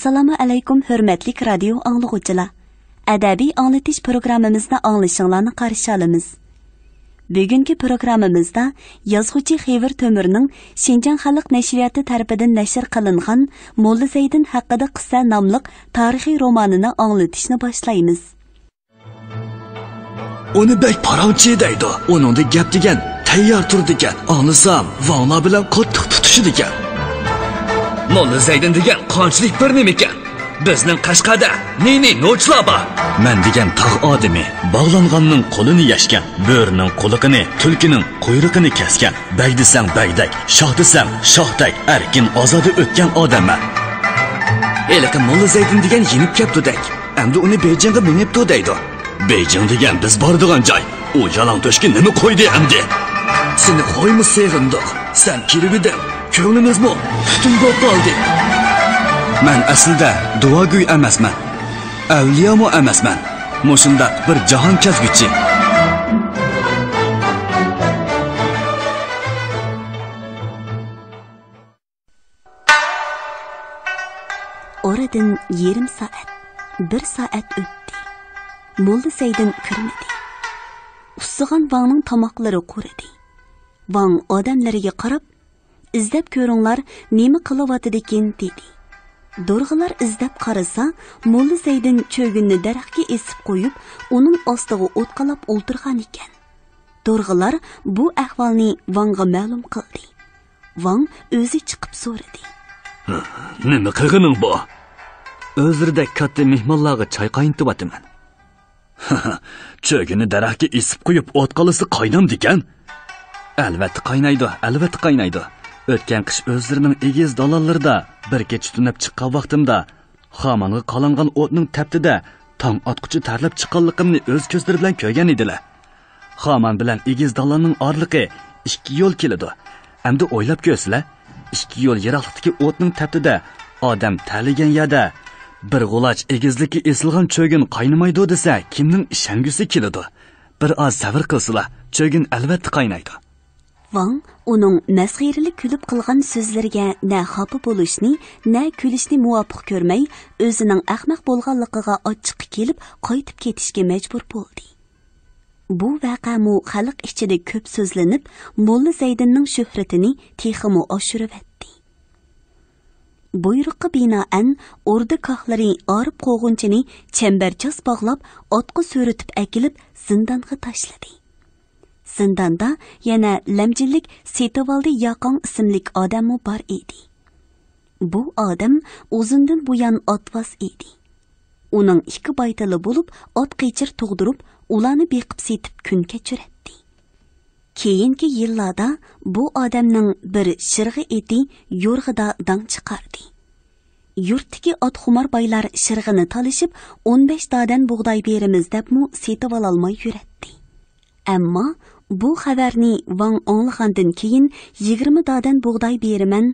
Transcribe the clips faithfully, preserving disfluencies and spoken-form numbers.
ئەسسالامۇ ئەلەيكۇم، ھۆرمەتلىك رادىيو ئاڭلىغۇچىلار! ئەدەبىي ئاڭلىتىش پروگراممىمىزنى ئاڭلىشىڭلارنى قارشى ئالىمىز. بۈگۈنكى پروگراممىمىزدا يازغۇچى خېۋىر تۆمۈرنىڭ شىنجاڭ خەلق نەشرىياتى تەرىپىدىن نەشر قىلىنغان موللا زەيدىن ھەققىدە قىسسە ناملىق تارىخىي رومانىنى ئاڭلىتىشنى باشلايمىز. ئۇنى بەك پاراڭچى دەيدۇ. ئۇنىڭدا گەپ دېگەن تەييار تۇرىدىكەن. ئاڭلىسام، ۋاڭلار بىلەن قاتتىق تۇتىشىدىكەن. موللا زەيدىن دېگەن قانچىلىك بىر نېمىكەن؟ بىزنىڭ قەشقەردە نى-نى نوچىلار بار. مەن دېگەن تاغ ئادىمى، باغلانغاننىڭ قولىنى يەشكەن، بۆرىنىڭ قۇلىقىنى، تۈلكىنىڭ قۇيرۇقىنى كەسكەن، بەگ دېسەڭ بەگدەك، شاھ دېسەڭ شاھدەك ئەركىن ئازادە ئۆتكەن ئادەممەن. ھېلىقى موللا زەيدىن دېگەن يېنىپ كەپتۇدەك. ئەمدى ئۇنى بېيجىڭغا مېڭىپتۇ دەيدۇ. بېيجىڭ دېگەن بىز بارىدىغان جاي. ئۇ يالاڭ تۆشكە نېمە قويدى ئەمدى؟ سېنى قويمۇ سېغىندۇق. سەن كېلىۋىدىڭ، كۆڭلىمىزمۇ پۈتۈن بولۇپ قالدى. مەن ئەسلىدە دۇئاگوي ئەمەسمەن. ئەۋلىيامۇ ئەمەسمەن. مۇشۇنداق بىر جاھان كەزگۈچى. ئارىدىن يېرىم سائەت، بىر سائەت ئۆتتى. موللا زەيدىن كىرمىدى. ئۇسسىغان ۋاڭنىڭ تاماقلىرى قۇرۇدى. ۋاڭ ئادەملىرىگە قاراپ، «ئىزدەپ كۆرۈڭلار، نېمە قىلىۋاتىدىكىن؟» دېدى. دورغىلار ئىزدەپ قارىسا، موللا زەيدىن چۆگۈننى دەرەخكە ئېسىپ قويۇپ، ئۇنىڭ ئاستىغا ئوت قالاپ ئولتۇرغان ئىكەن. دورغىلار بۇ ئەھۋالنى ۋاڭغا مەلۇم قىلدى. ۋاڭ ئۆزى چىقىپ سورىدى. «نېمە قىلغىنىڭ بۇ؟» «ئۆزلىرىدەك كاتتا مېھمانلارغا چاي قاينىتىۋاتىمەن.» «چۆگۈننى دەرەخكە ئېسىپ قويۇپ ئوت قالىسا قاينامدىكەن؟» «ئەلۋەتتە قاينايدۇ، ئەلۋەتتە قاينايدۇ. ئۆتكەن قىش ئۆزلىرىنىڭ ئېگىز دالانلىرىدا بىر كېچە تۈنەپ چىققان ۋاقتىمدا، خامانغا قالانغان ئوتنىڭ تەپتىدە تاڭ ئاتقۇچە تەرلەپ چىققانلىقىمنى ئۆز كۆزلىرى بىلەن كۆرگەن ئىدىلە. خامان بىلەن ئېگىز دالاننىڭ ئارىلىقى ئىككى يول كېلىدۇ. ئەمدى ئويلاپ كۆرسىلە، ئىككى يول يىراقلىقتىكى ئوتنىڭ تەپتىدە ئادەم تەرلىگەن يەردە بىر غۇلاچ ئېگىزلىككە ئېسىلغان چۆگۈن قاينىمايدۇ دېسە، كىمنىڭ ئىشەنگۈسى كېلىدۇ؟ بىر ئاز سەۋر قىلسىلا، چۆگۈن ئەلۋەتتە قاينايدۇ.» ۋاڭ ئۇنىڭ مەسخىرىلىك كۈلۈپ قىلغان سۆزلىرىگە نە خاپا بولۇشنى، نە كۈلۈشنى مۇۋاپىق كۆرمەي، ئۆزىنىڭ ئەخمەق بولغانلىقىغا ئاچچىقى كېلىپ، قايتىپ كېتىشكە مەجبۇر بولدى. بۇ ۋەقەمۇ خەلق ئىچىدە كۆپ سۆزلىنىپ، موللا زەيدىننىڭ شۆھرىتىنى تېخىمۇ ئاشۇرۇۋەتتى. بۇيرۇققا بىنائەن، ئوردا كاھلىرى ئارىپ قوغۇنچىنى چەمبەرچاس باغلاپ، ئاتقا سۆرىتىپ ئەكېلىپ، زىندانغا تاشلىدى. زىنداندا يەنە لەمجىنلىك سېتىۋالدى ياقاڭ ئىسىملىك ئادەممۇ بار ئىدى. بۇ ئادەم ئۇزۇندىن بۇيان ئاتۋاز ئىدى. ئۇنىڭ ئىككى بايتىلى بولۇپ، ئات قېچىر تۇغدۇرۇپ، ئۇلارنى بېقىپ سېتىپ كۈن كەچۈرەتتى. كېيىنكى يىللاردا بۇ ئادەمنىڭ بىر شىرغا ئېتى يورغىدا داڭ چىقاردى. يۇرتتىكى ئاتخۇمار بايلار شىرغىنى تالىشىپ، «ئون بەش دادەن بۇغداي بېرىمىز» دەپمۇ سېتىۋالالماي يۈرەتتى. ئەمما بۇ خەۋەرنى ۋاڭ ئاڭلىغاندىن كېيىن، «يىگىرمە دادەن بۇغداي بېرىمەن،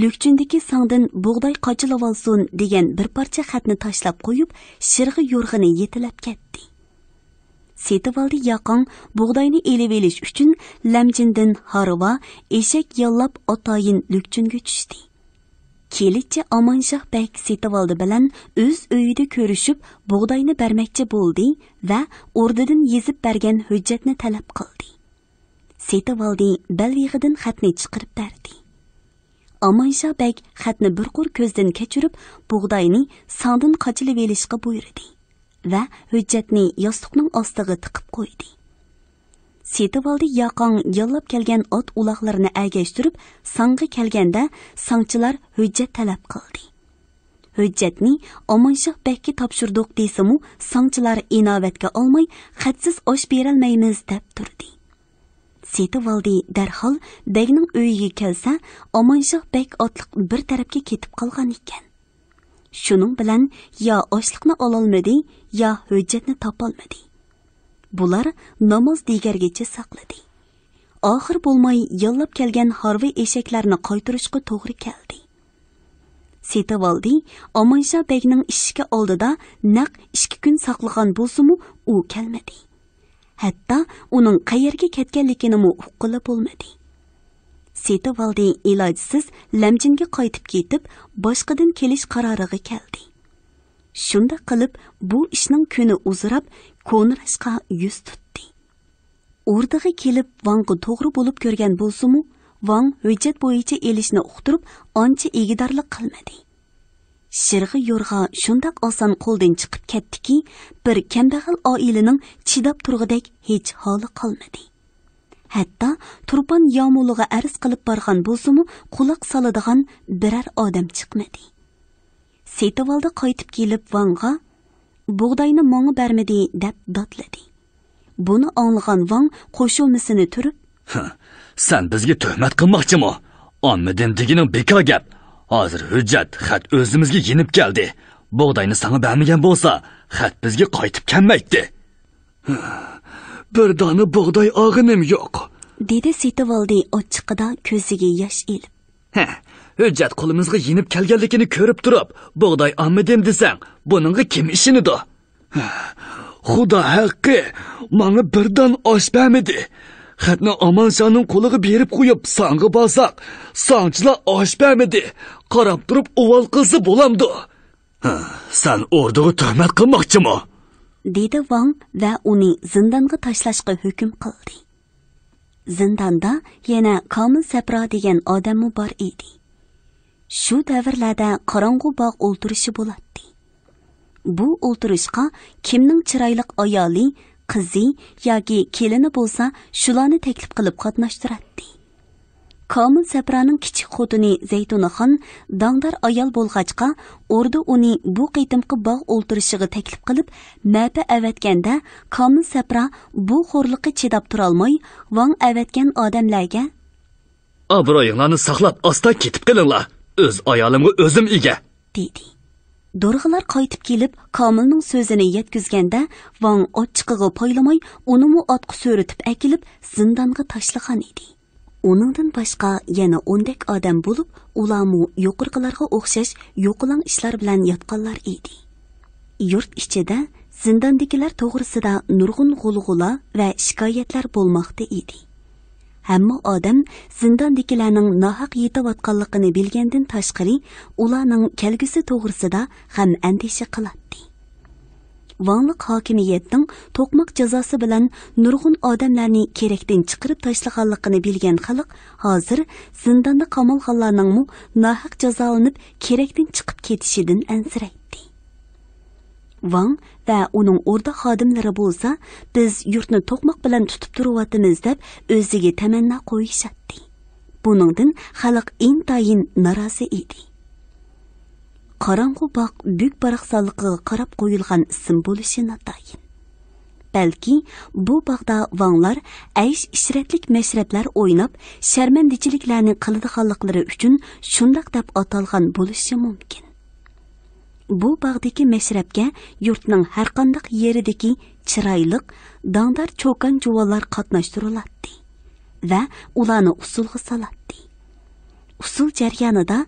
لۈكچۈندىكى ساڭدىن بۇغداي قاچىلىۋالسۇن» دېگەن بىر پارچە خەتنى تاشلاپ قويۇپ، شىرغا يورغىنى يېتىلەپ كەتتى. سېتىۋالدى ياقاڭ بۇغداينى ئېلىۋېلىش ئۈچۈن لەمجىندىن ھارۋا، ئېشەك ياللاپ ئاتايىن لۈكچۈنگە چۈشتى. كېلىچى ئامانشاھ بەگ سېتىۋالدى بىلەن ئۆز ئۆيىدە كۆرۈشۈپ، بۇغداينى بەرمەكچى بولدى ۋە ئوردىدىن يېزىپ بەرگەن ھۆججەتنى تەلەپ قىلدى. سېتىۋالدى بەلۋېغىدىن خەتنى چىقىرىپ بەردى. ئامانشاھ بەگ خەتنى بىر قۇر كۆزدىن كەچۈرۈپ، بۇغداينى ساڭدىن قاچىلىۋېلىشقا بۇيرۇدى ۋە ھۆججەتنى ياستۇقنىڭ ئاستىغا تىقىپ قويدى. سېتىۋالدى ياقاڭ ياللاپ كەلگەن ئات ئۇلاغلىرىنى ئەگەشتۈرۈپ، ساڭغا كەلگەندە، ساڭچىلار ھۆججەت تەلەپ قىلدى. ھۆججەتنى ئامانشاھ بەگكە تاپشۇردۇق دېسىمۇ، ساڭچىلار ئىناۋەتكە ئالماي، خەتسىز ئاش بېرەلمەيمىز دەپ تۇردى. سېتىۋالدى دەرھال بەگنىڭ ئۆيىگە كەلسە، ئامانشاھ بەگ ئاتلىق بىر تەرەپكە كېتىپ قالغان ئىكەن. شۇنىڭ بىلەن يا ئاشلىقنى ئالالمىدى، يا ھۆججەتنى تاپالمىدى. بۇلار ناماز دېگەرگىچە ساقلىدى. ئاخىر بولماي ياللاپ كەلگەن ھارۋا ئېشەكلەرنى قايتۇرۇشقا توغرا كەلدى. سېتىۋالدى ئامانشاھ بەگنىڭ ئىشىكى ئالدىدا نەق ئىككى كۈن ساقلىغان بولسىمۇ، ئۇ كەلمىدى. ھەتتا ئۇنىڭ قەيەرگە كەتكەنلىكىنىمۇ ئۇققىلى بولمىدى. سېتىۋالدى ئىلاجسىز لەمجىنگە قايتىپ كېتىپ، باشقىدىن كېلىش قارارىغا كەلدى. شۇنداق قىلىپ، بۇ ئىشنىڭ كۈنى ئۇزىراپ، كونىراشقا يۈز تۇتتى. ئوردىغا كېلىپ، ۋاڭغا توغرا بولۇپ كۆرگەن بولسىمۇ، ۋاڭ ھۆججەت بويىچە ئېلىشنى ئۇقتۇرۇپ، ئانچە ئىگىدارلىق قىلمىدى. شىرغا يورغا شۇنداق ئاسان قولدىن چىقىپ كەتتىكى، بىر كەمبەغەل ئائىلىنىڭ چىداپ تۇرغۇدەك ھېچ ھالى قالمىدى. ھەتتا تۇرپان يامۇلىغا ئەرز قىلىپ بارغان بولسىمۇ، قۇلاق سالىدىغان بىرەر ئادەم چىقمىدى. سېتىۋالدى قايتىپ كېلىپ ۋاڭغا، «بۇغداينى ماڭا بەرمىدى» دەپ داتلىدى. بۇنى ئاڭلىغان ۋاڭ قوشۇلمىسىنى تۈرۈپ، «سەن بىزگە تۆھمەت قىلماقچىمۇ؟ ئالمىدىم دېگىنىڭ بىكار گەپ. ھازىر ھۆججەت، خەت ئۆزىمىزگە يېنىپ كەلدى. بۇغداينى ساڭا بەرمىگەن بولسا، خەت بىزگە قايتىپ كەلمەيتتى.» «بىر دانە بۇغداي ئالغىنىم يوق»، دېدى سېتىۋالدى ئاچچىقىدا كۆزىگە ياش ئېلىپ. «ھە، ھۆججەت قولىمىزغا يېنىپ كەلگەنلىكىنى كۆرۈپ تۇرۇپ، بۇغداي ئالمىدىم دېسەڭ، بۇنىڭغا كىم ئىشىنىدۇ؟ خۇدا ھەققى، ماڭا بىر دان ئاش بەرمىدى. خەتنى ئامانشانىڭ قولىغا بېرىپ قويۇپ، ساڭغا بارساق، ساڭچىلار ئاش بەرمىدى. قاراپ تۇرۇپ ئۇۋال قىلسا بولامدۇ؟ سەن ئوردىغا تۆھمەت قىلماقچىمۇ؟» دېدى ۋاڭ ۋە ئۇنى زىندانغا تاشلاشقا ھۆكۈم قىلدى. زىنداندا يەنە كامىل سەپرا دېگەن ئادەممۇ بار ئىدى. شۇ دەۋرلەردە قاراڭغۇ باغ ئولتۇرۇشى بولاتتى. بۇ ئولتۇرۇشقا كىمنىڭ چىرايلىق ئايالى، قىزى ياكى كېلىنى بولسا، شۇلارنى تەكلىپ قىلىپ قاتناشتۇراتتى. كامىل سەپرانىڭ كىچىك خوتۇنى زەيتۇنىخان داڭدار ئايال بولغاچقا، ئوردا ئۇنى بۇ قېتىمقى باغ ئولتۇرۇشىغا تەكلىپ قىلىپ، مەپە ئەۋەتكەندە، كامىل سەپرا بۇ خورلۇققا چىداپ تۇرالماي، ۋاڭ ئەۋەتكەن ئادەملەرگە، «ئابرۇيۇڭلارنى ساقلاپ، ئاستا كېتىپ قېلىڭلار. ئۆز ئايالىمغا ئۆزۈم ئىگە.» دېدى. دورغىلار قايتىپ كېلىپ، كامىلنىڭ سۆزىنى يەتكۈزگەندە، ۋاڭ ئاچچىقىغا پايلىماي، ئۇنىمۇ ئاتقا سۆرىتىپ ئەكېلىپ، زىندانغا تاشلىغان ئىدى. ئۇنىڭدىن باشقا يەنە ئوندەك ئادەم بولۇپ، ئۇلارمۇ يۇقىرىقىلارغا ئوخشاش يوقىلاڭ ئىشلار بىلەن ياتقانلار ئىدى. يۇرت ئىچىدە زىنداندىكىلەر توغرىسىدا نۇرغۇن غۇلغۇلا ۋە شىكايەتلەر بولماقتا ئىدى. ھەممە ئادەم زىنداندىكىلەرنىڭ ناھەق يېتىۋاتقانلىقىنى بىلگەندىن تاشقىرى، ئۇلارنىڭ كەلگۈسى توغرىسىدا غەم-ئەندىشە قىلاتتى. ۋاڭلىق ھاكىمىيەتنىڭ توقماق جازاسى بىلەن نۇرغۇن ئادەملەرنى كېرەكتىن چىقىرىپ تاشلىغانلىقىنى بىلگەن خەلق ھازىر زىنداندا قامالغانلارنىڭمۇ ناھەق جازالىنىپ كېرەكتىن چىقىپ كېتىشىدىن ئەنسىرەيتتى. ۋاڭ ۋە ئۇنىڭ ئوردا خادىملىرى بولسا، «بىز يۇرتنى توقماق بىلەن تۇتۇپ تۇرۇۋاتىمىز» دەپ ئۆزىگە تەمەننا قويۇشاتتى. بۇنىڭدىن خەلق ئىنتايىن نارازى ئىدى. قاراڭغۇ باغ بۈك باراقسانلىقىغا قاراپ قويۇلغان ئىسىم بولۇشى ناتايىن. بەلكى بۇ باغدا ۋاڭلار ئەيش-ئىشرەتلىك مەشرەپلەر ئويناپ، شەرمەندىچىلىكلەرنى قىلىدىغانلىقلىرى ئۈچۈن شۇنداق دەپ ئاتالغان بولۇشى مۇمكىن. بۇ باغدىكى مەشرەپكە يۇرتنىڭ ھەرقانداق يېرىدىكى چىرايلىق، داڭدار چوكان-جۇۋانلار قاتناشتۇرۇلاتتى ۋە ئۇلارنى ئۇسسۇلغا سالاتتى. ئۇسسۇل جەريانىدا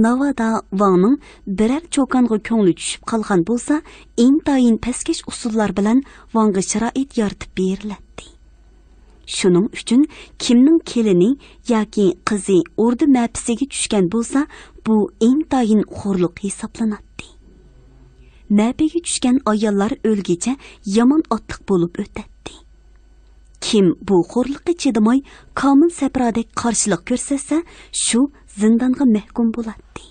ناۋادا ۋاڭنىڭ بىرەر چوكانغا كۆڭلى چۈشۈپ قالغان بولسا، ئىنتايىن پەسكەش ئۇسسۇللار بىلەن ۋاڭغا شارائىت يارىتىپ بېرىلەتتى. شۇنىڭ ئۈچۈن كىمنىڭ كېلىنى ياكى قىزى ئوردا مەپىسىگە چۈشكەن بولسا، بۇ ئىنتايىن خورلۇق ھېسابلىناتتى. مەپىگە چۈشكەن ئاياللار ئۆلگىچە يامان ئاتلىق بولۇپ ئۆتەتتى. كىم بۇ خورلۇققا چىدىماي، كامىل سەپرادەك قارشىلىق كۆرسەتسە، شۇ زىندانغا مەھكۇم بولاتتى.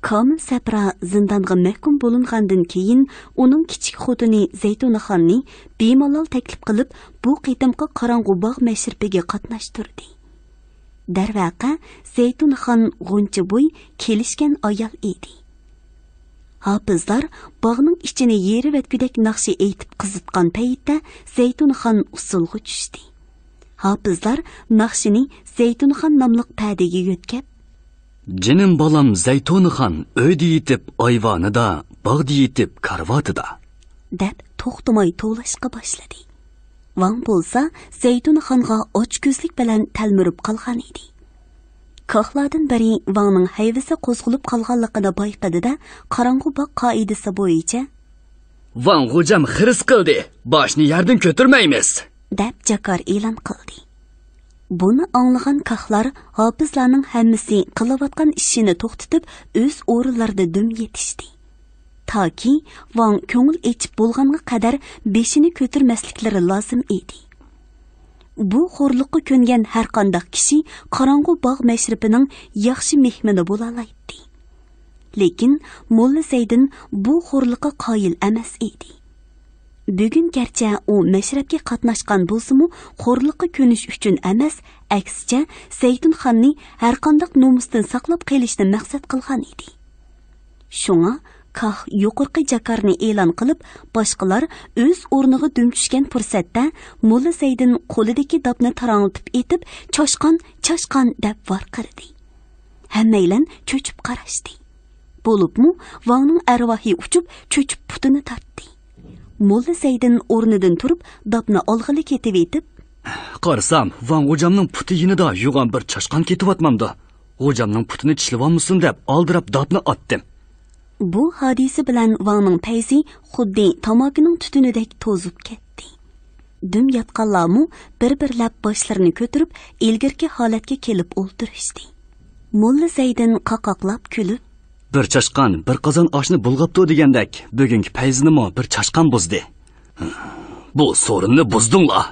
كامىل سەپرا زىندانغا مەھكۇم بولۇنغاندىن كېيىن، ئۇنىڭ كىچىك خوتۇنى زەيتۇنىخاننى بىمالال تەكلىپ قىلىپ، بۇ قېتىمقى قاراڭغۇ باغ مەشرىپىگە قاتناشتۇردى. دەرۋەقە، زەيتۇنىخان غۇنچە بوي، كېلىشكەن ئايال ئىدى. ھاپىزلار باغنىڭ ئىچىنى يېرىۋەتكۈدەك ناخشا ئېيتىپ قىزىتقان پەيتتە زەيتۇنىخان ئۇسسۇلغا چۈشتى. ھاپىزلار ناخشىنى زەيتۇنىخان ناملىق پەدىگە يۆتكەپ، «جېنىم بالام زەيتۇنىخان ئۆيدە يېتىپ ئايۋانىدا، باغدا يېتىپ كارىۋاتىدا» دەپ توختىماي توۋلاشقا باشلىدى. ۋاڭ بولسا زەيتۇنىخانغا ئاچكۆزلۈك بىلەن تەلمۈرۈپ قالغان ئىدى. كاھلاردىن بىرى ۋاڭنىڭ ھەيۋىسى قوزغىلىپ قالغانلىقىنى بايقىدى-دە، قاراڭغۇ باغ قائىدىسى بويىچە، «ۋاڭ غوجام خىرىس قىلدى، باشنى يەردىن كۆتۈرمەيمىز» دەپ جاكار ئېلان قىلدى. بۇنى ئاڭلىغان كاھلار ھاپىزلارنىڭ ھەممىسى قىلىۋاتقان ئىشىنى توختىتىپ، ئۆز ئورۇنلىرىدا دۈم يېتىشتى. تاكى ۋاڭ كۆڭۈل ئېچىپ بولغانغا قەدەر بېشىنى كۆتۈرمەسلىكلىرى لازىم ئىدى. بۇ خورلۇققا كۆنگەن ھەرقانداق كىشى قاراڭغۇ باغ مەشرىپىنىڭ ياخشى مېھمىنى بولالايتتى. لېكىن موللا زەيدىن بۇ خورلۇققا قايىل ئەمەس ئىدى. بۈگۈن گەرچە ئۇ مەشرەپكە قاتناشقان بولسىمۇ، خورلۇققا كۆنۈش ئۈچۈن ئەمەس، ئەكسىچە، زەيتۇنخاننى ھەرقانداق نومۇستىن ساقلاپ قېلىشنى مەقسەت قىلغان ئىدى. شۇڭا كاھ يۇقىرىقى جاكارنى ئېلان قىلىپ، باشقىلار ئۆز ئورنىغا دۈم چۈشكەن پۇرسەتتە، موللا زەيدىن قولىدىكى داپنى تاراڭلىتىپ ئېتىپ، «چاشقان، چاشقان!» دەپ ۋارقىرىدى. ھەممەيلەن چۆچۈپ قاراشتى. بولۇپمۇ ۋاڭنىڭ ئەرۋاھى ئۇچۇپ، چۆچۈپ پۇتىنى تارتتى. موللا زەيدىن ئورنىدىن تۇرۇپ، داپنى ئالغىلى كېتىۋېتىپ، قارىسام، ۋاڭ غوجامنىڭ پۇتى يېنىدا يوغان بىر چاشقان كېتىۋاتمامدۇ؟ غوجامنىڭ پۇتىنى چىشلىۋالمىسۇن دەپ، ئالدىراپ داپنى ئاتتىم. بۇ ھادىسە بىلەن ۋاڭنىڭ پەيزى خۇددى تاماكىنىڭ تۈتۈنىدەك توزۇپ كەتتى. دۈم ياتقانلارمۇ بىر-بىرلەپ باشلىرىنى كۆتۈرۈپ، ئىلگىرىكى ھالەتكە كېلىپ ئولتۇرۇشتى. موللا زەيدىن قاقاقلاپ كۈلۈپ، بىر چاشقان بىر قازان ئاشنى بۇلغاپتۇ دېگەندەك، بۈگۈنكى پەيزىنىمۇ بىر چاشقان بۇزدى. بۇ سورۇننى بۇزدۇڭلار.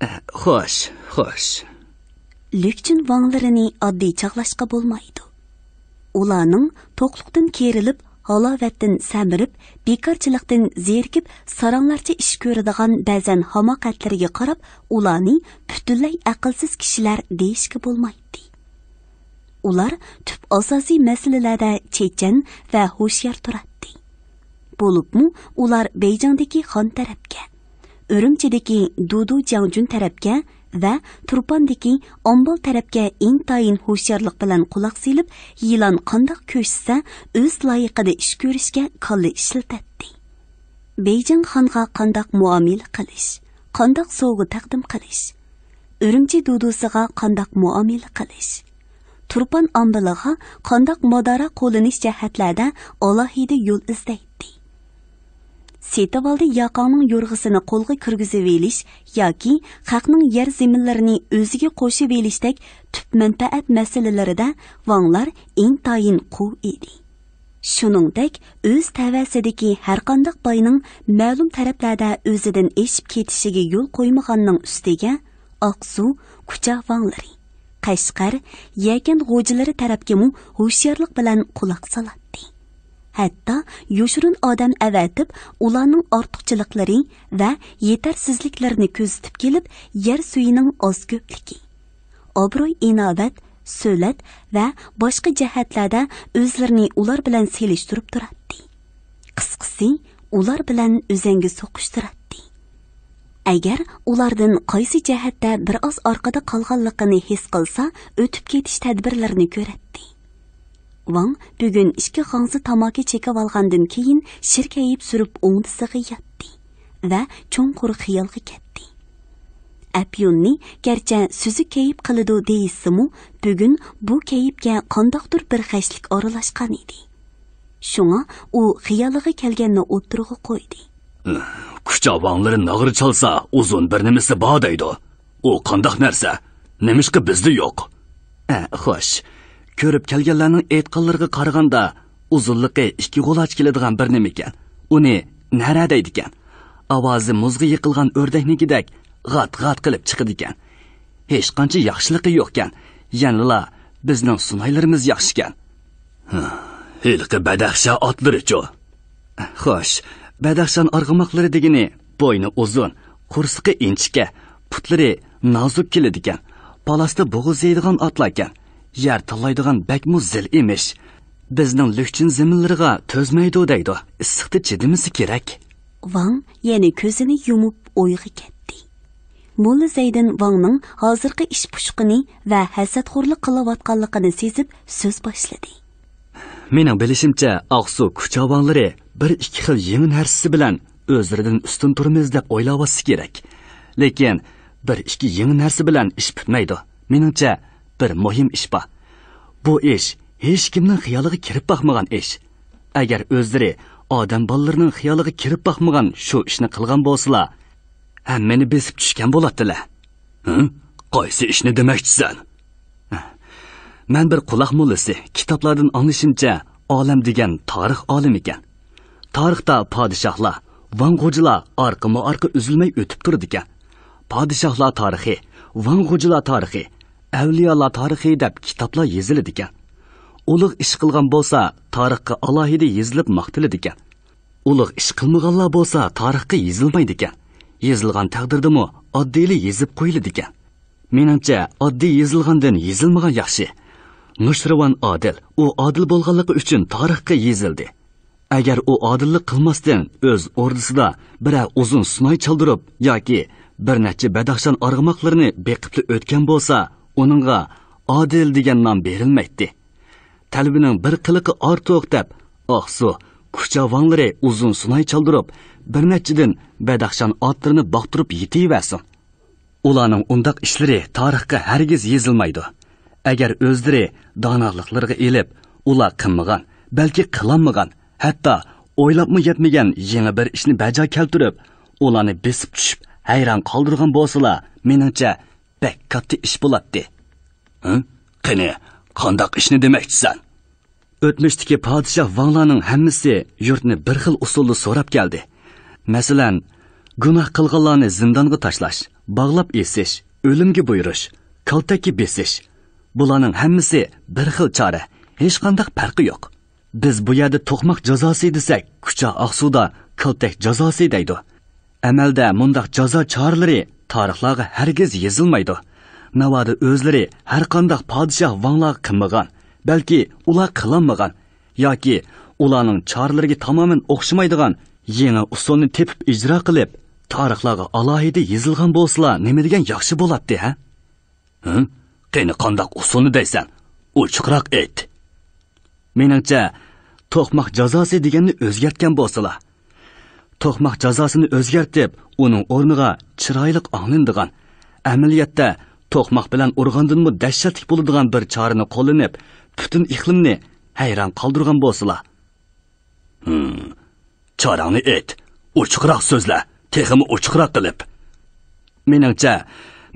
ئە، خوش، خوش. لۈكچۈن ۋاڭلىرىنى ئاددىي چاغلاشقا بولمايدۇ. ئۇلارنىڭ توقلۇقتىن كېرىلىپ، ھالاۋەتتىن سەمرىپ، بىكارچىلىقتىن زېرىكىپ، ساراڭلارچە ئىش كۆرىدىغان بەزەن ھاماقەتلىرىگە قاراپ، ئۇلارنى پۈتۈنلەي ئەقىلسىز كىشىلەر دېيىشكە بولمايتتى. ئۇلار تۈپ ئاساسىي مەسىلىلەردە چېچەن ۋە ھوشيار تۇراتتى. بولۇپمۇ ئۇلار بېيجىڭدىكى خان تەرەپكە، ئۈرۈمچىدىكى دۇدۇ جياڭجۈن تەرەپكە ۋە تۇرپاندىكى ئامبال تەرەپكە ئىنتايىن ھوشيارلىق بىلەن قۇلاق سېلىپ، يىلان قانداق كۆشسە، ئۆز لايىقىدا ئىش كۆرۈشكە كاللا ئىشلىتەتتى. بېيجىڭ خانغا قانداق مۇئامىلە قىلىش، قانداق سوۋغا تەقدىم قىلىش، ئۈرۈمچى دۇدۇسىغا قانداق مۇئامىلە قىلىش، تۇرپان ئامبىلىغا قانداق مادارا قوللىنىش جەھەتلەردە ئالاھىدە يول ئىزدەيتتى. سېتىۋالدى ياقاڭنىڭ يورغىسىنى قولغا كىرگۈزۈۋېلىش ياكى خەقنىڭ يەر زېمىنلىرىنى ئۆزىگە قوشۇۋېلىشتەك تۈپ مەنپەئەت مەسىلىلىرىدە ۋاڭلار ئىنتايىن قۇۋ ئىدى. شۇنىڭدەك ئۆز تەۋەسىدىكى ھەرقانداق باينىڭ مەلۇم تەرەپلەردە ئۆزىدىن ئېشىپ كېتىشىگە يول قويمىغاننىڭ ئۈستىگە، ئاقسۇ، كۇچا ۋاڭلىرى، قەشقەر، يەكەن غوجىلىرى تەرەپكىمۇ ھوشيارلىق بىلەن قۇلاق سالاتتى. ھەتتا يوشۇرۇن ئادەم ئەۋەتىپ، ئۇلارنىڭ ئارتۇقچىلىقلىرى ۋە يېتەرسىزلىكلىرىنى كۆزىتىپ كېلىپ، يەر سۈيىنىڭ ئاز كۆپلۈكى، ئابرۇي-ئىناۋەت، سۆلەت ۋە باشقا جەھەتلەردە ئۆزلىرىنى ئۇلار بىلەن سېلىشتۇرۇپ تۇراتتى. قىسقىسى، ئۇلار بىلەن ئۆزەڭگە سوقۇشتۇراتتى. ئەگەر ئۇلاردىن قايسى جەھەتتە بىر ئاز ئارقىدا قالغانلىقىنى ھېس قىلسا، ئۆتۈپ كېتىش تەدبىرلىرىنى كۆرەتتى. ۋاڭ بۈگۈن ئىككى غاڭزا تاماكا چېكىۋالغاندىن كېيىن، شىركەيىپ سۈرۈپ ئوڭدىسىغا ياتتى ۋە چوڭقۇر خىيالغا كەتتى. ئەپيۈننى گەرچە سۈزۈك كەيپ قىلىدۇ دېيىشسىمۇ، بۈگۈن بۇ كەيپكە قانداقتۇر بىر خەشلىك ئارىلاشقان ئىدى. شۇڭا ئۇ خىيالىغا كەلگەننى ئوتتۇرىغا قويدى. كۇچا ۋاڭلىرى ناغرا چالسا، ئۇزۇن بىر نېمىسى بار دەيدۇ. ئۇ قانداق نەرسە؟ نېمىشقا بىزدە يوق؟ ئە، خوش. كۆرۈپ كەلگەنلەرنىڭ ئېيتقانلىرىغا قارىغاندا، ئۇزۇنلۇقى ئىككى غۇلاچ كېلىدىغان بىر نېمىكەن. ئۇنى نەرە دەيدىكەن. ئاۋازى مۇزغا يېقىلغان ئۆردەكنىڭكىدەك غات-غات قىلىپ چىقىدىكەن. ھېچقانچە ياخشىلىقى يوقكەن. يەنىلا بىزنىڭ سۇنايلىرىمىز ياخشىكەن. ھە، ھېلىقى بەدەخشە ئاتلىرىچۇ؟ خوش، بەدەخشان ئارغىماقلىرى دېگىنى بوينى ئۇزۇن، قورسىقى ئىنچىكە، پۇتلىرى نازۇك كېلىدىكەن. پالاستا بوغۇز يەيدىغان ئاتلاركەن. يەر تاللايدىغان بەكمۇ زىل ئىمىش. بىزنىڭ لۈكچىن زېمىنلىرىغا تۆزمەيدۇ دەيدۇ. ئىسسىقتا چىدىمىسى كېرەك. ۋاڭ يەنە كۆزىنى يۇمۇپ ئويغا كەتتى. موللا زەيدىن ۋاڭنىڭ ھازىرقى ئىش پۇشقىنى ۋە ھەسەتخورلۇق قىلىۋاتقانلىقىنى سېزىپ سۆز باشلىدى. مېنىڭ بىلىشىمچە، ئاقسۇ كۇچا ۋاڭلىرى بىر ئىككى خىل يېڭى نەرسىسى بىلەن ئۆزلىرىدىن ئۈستۈن تۇرىمىز دەپ ئويلاۋاتسا كېرەك. لېكىن بىر ئىككى يېڭى نەرسە بىلەن ئىش پۈتمەيدۇ. مېنىڭچە، بىر مۇھىم ئىش بار. بۇ ئىش ھېچكىمنىڭ خىيالىغا كىرىپ باقمىغان ئىش. ئەگەر ئۆزلىرى ئادەم بالىلىرىنىڭ خىيالىغا كىرىپ باقمىغان شۇ ئىشنى قىلغان بولسىلا، ھەممىنى بېسىپ چۈشكەن بولاتتىلە. ھە؟ قايسى ئىشنى دېمەكچىسەن؟ مەن بىر قۇلاق موللىسى، كىتابلاردىن ئاڭلىشىمچە، ئالەم دېگەن تارىخ ئالىمى ئىكەن. تارىختا پادىشاھلار، ۋاڭ غوجىلار ئارقىمۇ ئارقا ئۈزۈلمەي ئۆتۈپ تۇرىدىكەن. پادىشاھلار تارىخى، ۋاڭ غوجىلار تارىخى، ئەۋلىيالار تارىخى دەپ كىتابلار يېزىلىدىكەن. ئۇلۇغ ئىش قىلغان بولسا، تارىخقا ئالاھىدە يېزىلىپ ماختىلىدىكەن. ئۇلۇغ ئىش قىلمىغانلار بولسا، تارىخقا يېزىلمايدىكەن. يېزىلغان تەقدىردىمۇ ئاددىيلا يېزىپ قويۇلىدىكەن. مېنىڭچە، ئاددىي يېزىلغاندىن يېزىلمىغان ياخشى. نۇشىرۋان ئادىل، ئۇ ئادىل بولغانلىقى ئۈچۈن تارىخقا يېزىلدى. ئەگەر ئۇ ئادىللىق قىلماستىن، ئۆز ئوردىسىدا بىرەر ئۇزۇن سۇناي چالدۇرۇپ ياكى بىر نەچچە بەدەخشان ئارغىماقلىرىنى بېقىپلا ئۆتكەن بولسا، ئۇنىڭغا ئادىل دېگەن نام بېرىلمەيتتى. تەلۋىنىڭ بىر قىلىقى ئارتۇق دەپ، ئاقسۇ، كۇچا ۋاڭلىرى ئۇزۇن سۇناي چالدۇرۇپ، بىر نەچچىدىن بەدەخشان ئاتلىرىنى باقتۇرۇپ يېتىۋەرسۇن. ئۇلارنىڭ ئۇنداق ئىشلىرى تارىخقا ھەرگىز يېزىلمايدۇ. ئەگەر ئۆزلىرى دانالىقلىرىغا ئېلىپ، ئۇلار قىلمىغان، بەلكى قىلالمىغان، ھەتتا ئويلاپمۇ يەتمىگەن يېڭى بىر ئىشنى بەجا كەلتۈرۈپ، ئۇلارنى بېسىپ چۈشۈپ، ھەيران قالدۇرغان بولسىلا، مېنىڭچە، بەك كاتتا ئىش بولاتتى. ھە؟ قېنى، قانداق ئىشنى دېمەكچىسەن؟ ئۆتمۈشتىكى پادىشاھ ۋاڭلارنىڭ ھەممىسى يۇرتنى بىر خىل ئۇسۇلدا سوراپ كەلدى. مەسىلەن، گۇناھ قىلغانلارنى زىندانغا تاشلاش، باغلاپ ئېسىش، ئۆلۈمگە بۇيرۇش، كالتەككە بېسىش. بۇلارنىڭ ھەممىسى بىر خىل چارە، ھېچقانداق پەرقى يوق. بىز بۇ يەردە توقماق جازاسى دېسەك، كۇچا ئاقسۇدا كالتەك جازاسى دەيدۇ. ئەمەلدە مۇنداق جازا چارىلىرى تارىخلارغا ھەرگىز يېزىلمايدۇ. ناۋادا ئۆزلىرى ھەرقانداق پادىشاھ ۋاڭلارغا قىلمىغان، بەلكى ئۇلار قىلالمىغان ياكى ئۇلارنىڭ چارىلىرىگە تامامەن ئوخشىمايدىغان يېڭى ئۇسۇلنى تېپىپ ئىجرا قىلىپ، تارىخلارغا ئالاھىدە يېزىلغان بولسىلا، نېمە دېگەن ياخشى بولاتتى، ھە؟ ھە؟ قېنى، قانداق ئۇسۇلنى دەيسەن؟ ئوچۇقراق ئېيت. مېنىڭچە، توقماق جازاسى دېگەننى ئۆزگەرتكەن بولسىلا. توقماق جازاسىنى ئۆزگەرتىپ، ئۇنىڭ ئورنىغا چىرايلىق ئاڭلىنىدىغان، ئەمەلىيەتتە توقماق بىلەن ئۇرغاندىنمۇ دەھشەتلىك بولىدىغان بىر چارىنى قوللىنىپ، پۈتۈن ئىقلىمنى ھەيران قالدۇرغان بولسىلا. ھىم. چارەڭنى ئېيت. ئوچۇقراق سۆزلە. تېخىمۇ ئوچۇقراق قىلىپ. مېنىڭچە،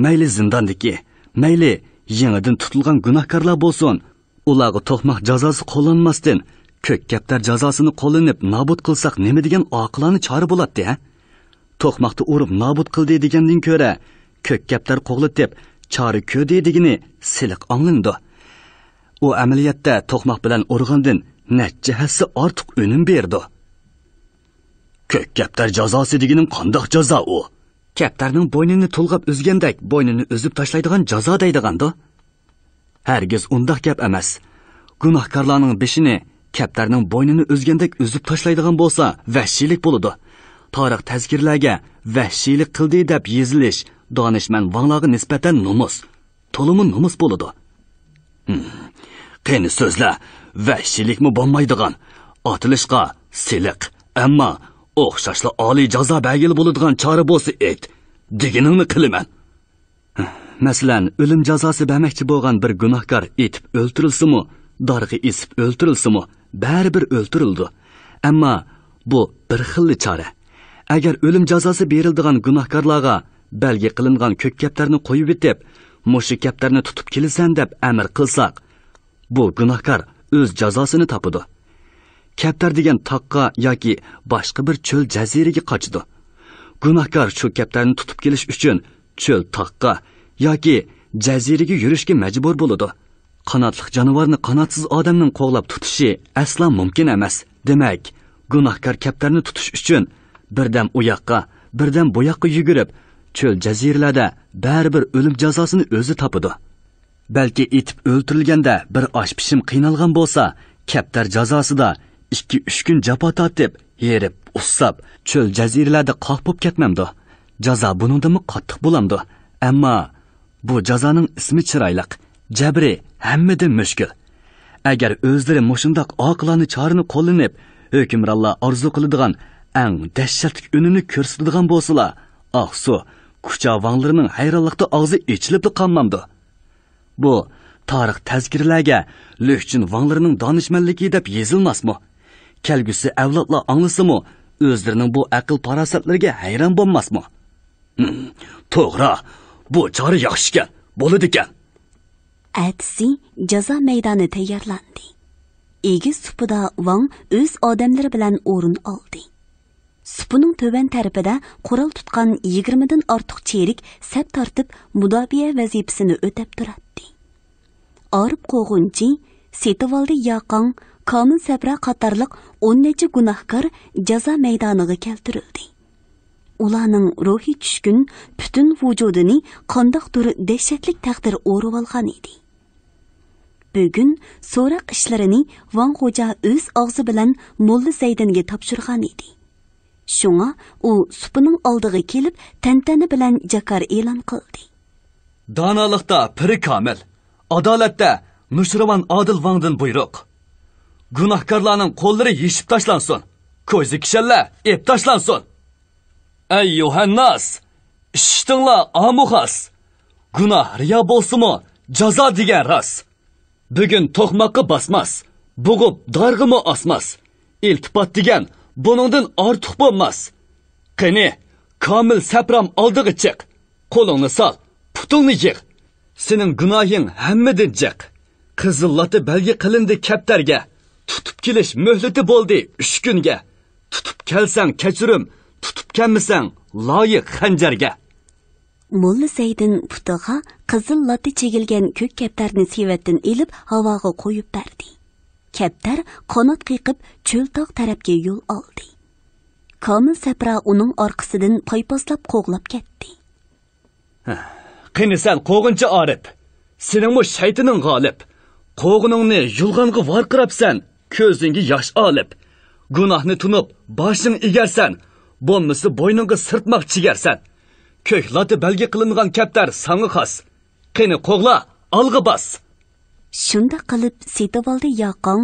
مەيلى زىنداندىكى، مەيلى يېڭىدىن تۇتۇلغان گۇناھكارلار بولسۇن، ئۇلارغا توقماق جازاسى قوللانماستىن، كۆك كەپتەر جازاسىنى قوللىنىپ نابۇت قىلساق، نېمە دېگەن ئاقىلانە چارە بولاتتى، ھە؟ توقماقتا ئۇرۇپ نابۇت قىلدى دېگەندىن كۆرە، كۆك كەپتەر قوغلىتىپ چارە كۆردى دېگىنى سىلىق ئاڭلىنىدۇ. ئۇ ئەمەلىيەتتە توقماق بىلەن ئۇرغاندىن نەچچە ھەسسە ئارتۇق ئۈنۈم بېرىدۇ. كۆك كەپتەر جازاسى دېگىنىڭ قانداق جازا ئۇ؟ كەپتەرنىڭ بوينىنى تولغاپ ئۈزگەندەك، بوينىنى ئۈزۈپ تاشلايدىغان جازا دەيدىغاندۇ؟ ھەرگىز ئۇنداق گەپ ئەمەس. گۇناھكارلارنىڭ بېشىنى كەپتەرنىڭ بوينىنى ئۈزگەندەك ئۈزۈپ تاشلايدىغان بولسا، ۋەھشىيلىك بولىدۇ. تارىخ تەزكىرىلەرگە ۋەھشىيلىك قىلدى دەپ يېزىلىش دانىشمەن ۋاڭلارغا نىسبەتەن نومۇس، تولىمۇ نومۇس بولىدۇ. ھىم. قېنى سۆزلە، ۋەھشىيلىكمۇ بولمايدىغان، ئاتىلىشقا سىلىق، ئەمما ئوخشاشلا ئالىي جازا بەرگىلى بولىدىغان چارە بولسا ئېيت، دېگىنىڭنى قىلىمەن. مەسىلەن، ئۆلۈم جازاسى بەرمەكچى بولغان بىر گۇناھكار ئېتىپ ئۆلتۈرۈلسىمۇ، دارغا ئېسىپ ئۆلتۈرۈلسىمۇ، بەرىبىر ئۆلتۈرۈلىدۇ. ئەمما بۇ بىر خىللا چارە. ئەگەر ئۆلۈم جازاسى بېرىلىدىغان گۇناھكارلارغا بەلگە قىلىنغان كۆك كەپتەرنى قويۇۋېتىپ، مۇشۇ كەپتەرنى تۇتۇپ كېلىسەن دەپ ئەمىر قىلساق، بۇ گۇناھكار ئۆز جازاسىنى تاپىدۇ. كەپتەر دېگەن تاغقا ياكى باشقا بىر چۆل جەزىرىگە قاچىدۇ. گۇناھكار شۇ كەپتەرنى تۇتۇپ كېلىش ئۈچۈن چۆل تاغقا ياكى جەزىرىگە يۈرۈشكە مەجبۇر بولىدۇ. قاناتلىق جانىۋارنى قاناتسىز ئادەمنىڭ قوغلاپ تۇتۇشى ئەسلا مۇمكىن ئەمەس. دېمەك، گۇناھكار كەپتەرنى تۇتۇش ئۈچۈن بىردەم ئۇ ياققا، بىردەم بۇ ياققا يۈگۈرۈپ، چۆل جەزىرىلەردە بەرىبىر ئۆلۈم جازاسىنى ئۆزى تاپىدۇ. بەلكى ئېتىپ ئۆلتۈرۈلگەندە بىر ئاش پىشىم قىينالغان بولسا، كەپتەر جازاسىدا ئىككى، ئۈچ كۈن جاپا تارتىپ، ھېرىپ، ئۇسساپ، چۆل جەزىرىلەردە قاق بولۇپ كەتمەمدۇ؟ جازا بۇنىڭدىنمۇ قاتتىق بولامدۇ؟ ئەمما بۇ جازانىڭ ئىسمى چىرايلىق، جەبرى ھەممىدىن مۈشكۈل. ئەگەر ئۆزلىرى مۇشۇنداق ئاقىلانە چارىنى قوللىنىپ، ھۆكۈمرانلار ئارزۇ قىلىدىغان ئەڭ دەھشەتلىك ئۈنۈمنى كۆرسىتىدىغان بولسىلا، ئاقسۇ، كۇچا ۋاڭلىرىنىڭ ھەيرانلىقتا ئاغزى ئېچىلىپلا قالمامدۇ؟ بۇ تارىخ تەزكىرىلەرگە لۈكچىن ۋاڭلىرىنىڭ دانىشمەنلىكى دەپ يېزىلماسمۇ؟ كەلگۈسى ئەۋلادلار ئاڭلىسىمۇ، ئۆزلىرىنىڭ بۇ ئەقىل-پاراسەتلىرىگە ھەيران بولماسمۇ؟ ھىم، توغرا، بۇ چارە ياخشىكەن. بولىدىكەن. ئەتىسى جازا مەيدانى تەييارلاندى. ئېگىز سۇپىدا ۋاڭ ئۆز ئادەملىرى بىلەن ئورۇن ئالدى. سۇپىنىڭ تۆۋەن تەرىپىدە قورال تۇتقان يىگىرمىدىن ئارتۇق چېرىك سەپ تارتىپ، مۇداپىئە ۋەزىپىسىنى ئۆتەپ تۇراتتى. ئارىپ قوغۇنچى، سېتىۋالدى ياقاڭ، كامىل سەپرا قاتارلىق ئون نەچچە گۇناھكار جازا مەيدانىغا كەلتۈرۈلدى. ئۇلارنىڭ روھى چۈشكۈن، پۈتۈن ۋۇجۇدىنى قانداقتۇر دەھشەتلىك تەقدىر ئورىۋالغان ئىدى. بۈگۈن سوراق ئىشلىرىنى ۋاڭ خوجا ئۆز ئاغزى بىلەن موللا زەيدىنگە تاپشۇرغان ئىدى. شۇڭا ئۇ سۇپىنىڭ ئالدىغا كېلىپ، تەنتەنە بىلەن جاكار ئېلان قىلدى. دانالىقتا پىرى كامىل، ئادالەتتە نۇشىرۋان ئادىل ۋاڭدىن بۇيرۇق. گۇناھكارلارنىڭ قوللىرى يېشىپ تاشلانسۇن، كويزا كىشەنلەر ئېپ تاشلانسۇن. ئەي يوھەنناس، ئىشىتىڭلار ئامۇخاس! گۇناھ رىيا بولسىمۇ، جازا دېگەن راست. بۈگۈن توقماققا باسماس، بوغۇپ دارغىمۇ ئاسماس. ئىلتىپات دېگەن بۇنىڭدىن ئارتۇق بولماس. قېنى، كامىل سەپرام ئالدىغا چىق. قولۇڭنى سال، پۇتۇڭنى يىغ. سېنىڭ گۇناھىڭ ھەممىدىن جىق. قىزىل لاتا بەلگە قىلىندى كەپتەرگە. تۇتۇپ كېلىش مۆھلىتى بولدى ئۈچ كۈنگە. تۇتۇپ كەلسەڭ كەچۈرۈم، تۇتۇپ كەلمىسەڭ لايىق خەنجەرگە. موللا زەيدىن پۇتىغا قىزىل لاتا چىگىلگەن كۆك كەپتەرنى سېۋەتتىن ئېلىپ، ھاۋاغا قويۇپ بەردى. كەپتەر قانات قېقىپ، چۆل تاغ تەرەپكە يول ئالدى. كامىل سەپرا ئۇنىڭ ئارقىسىدىن پايپاسلاپ قوغلاپ كەتتى. قېنى سەن قوغۇنچى ئارىپ، سېنىڭمۇ شەيتىنىڭ غالىپ. قوغۇنۇڭنى يۇلغانغا ۋارقىراپسەن، كۆزۈڭگە ياش ئالىپ. گۇناھنى تونۇپ باشىڭ ئېگەرسەن، بولمىسا بوينۇڭغا سىرتماق چىگەرسەن. كۆك لاتا بەلگە قىلىنغان كەپتەر ساڭا خاس. قېنى قوغلا، ئالغا باس! شۇنداق قىلىپ سېتىۋالدى ياقاڭ،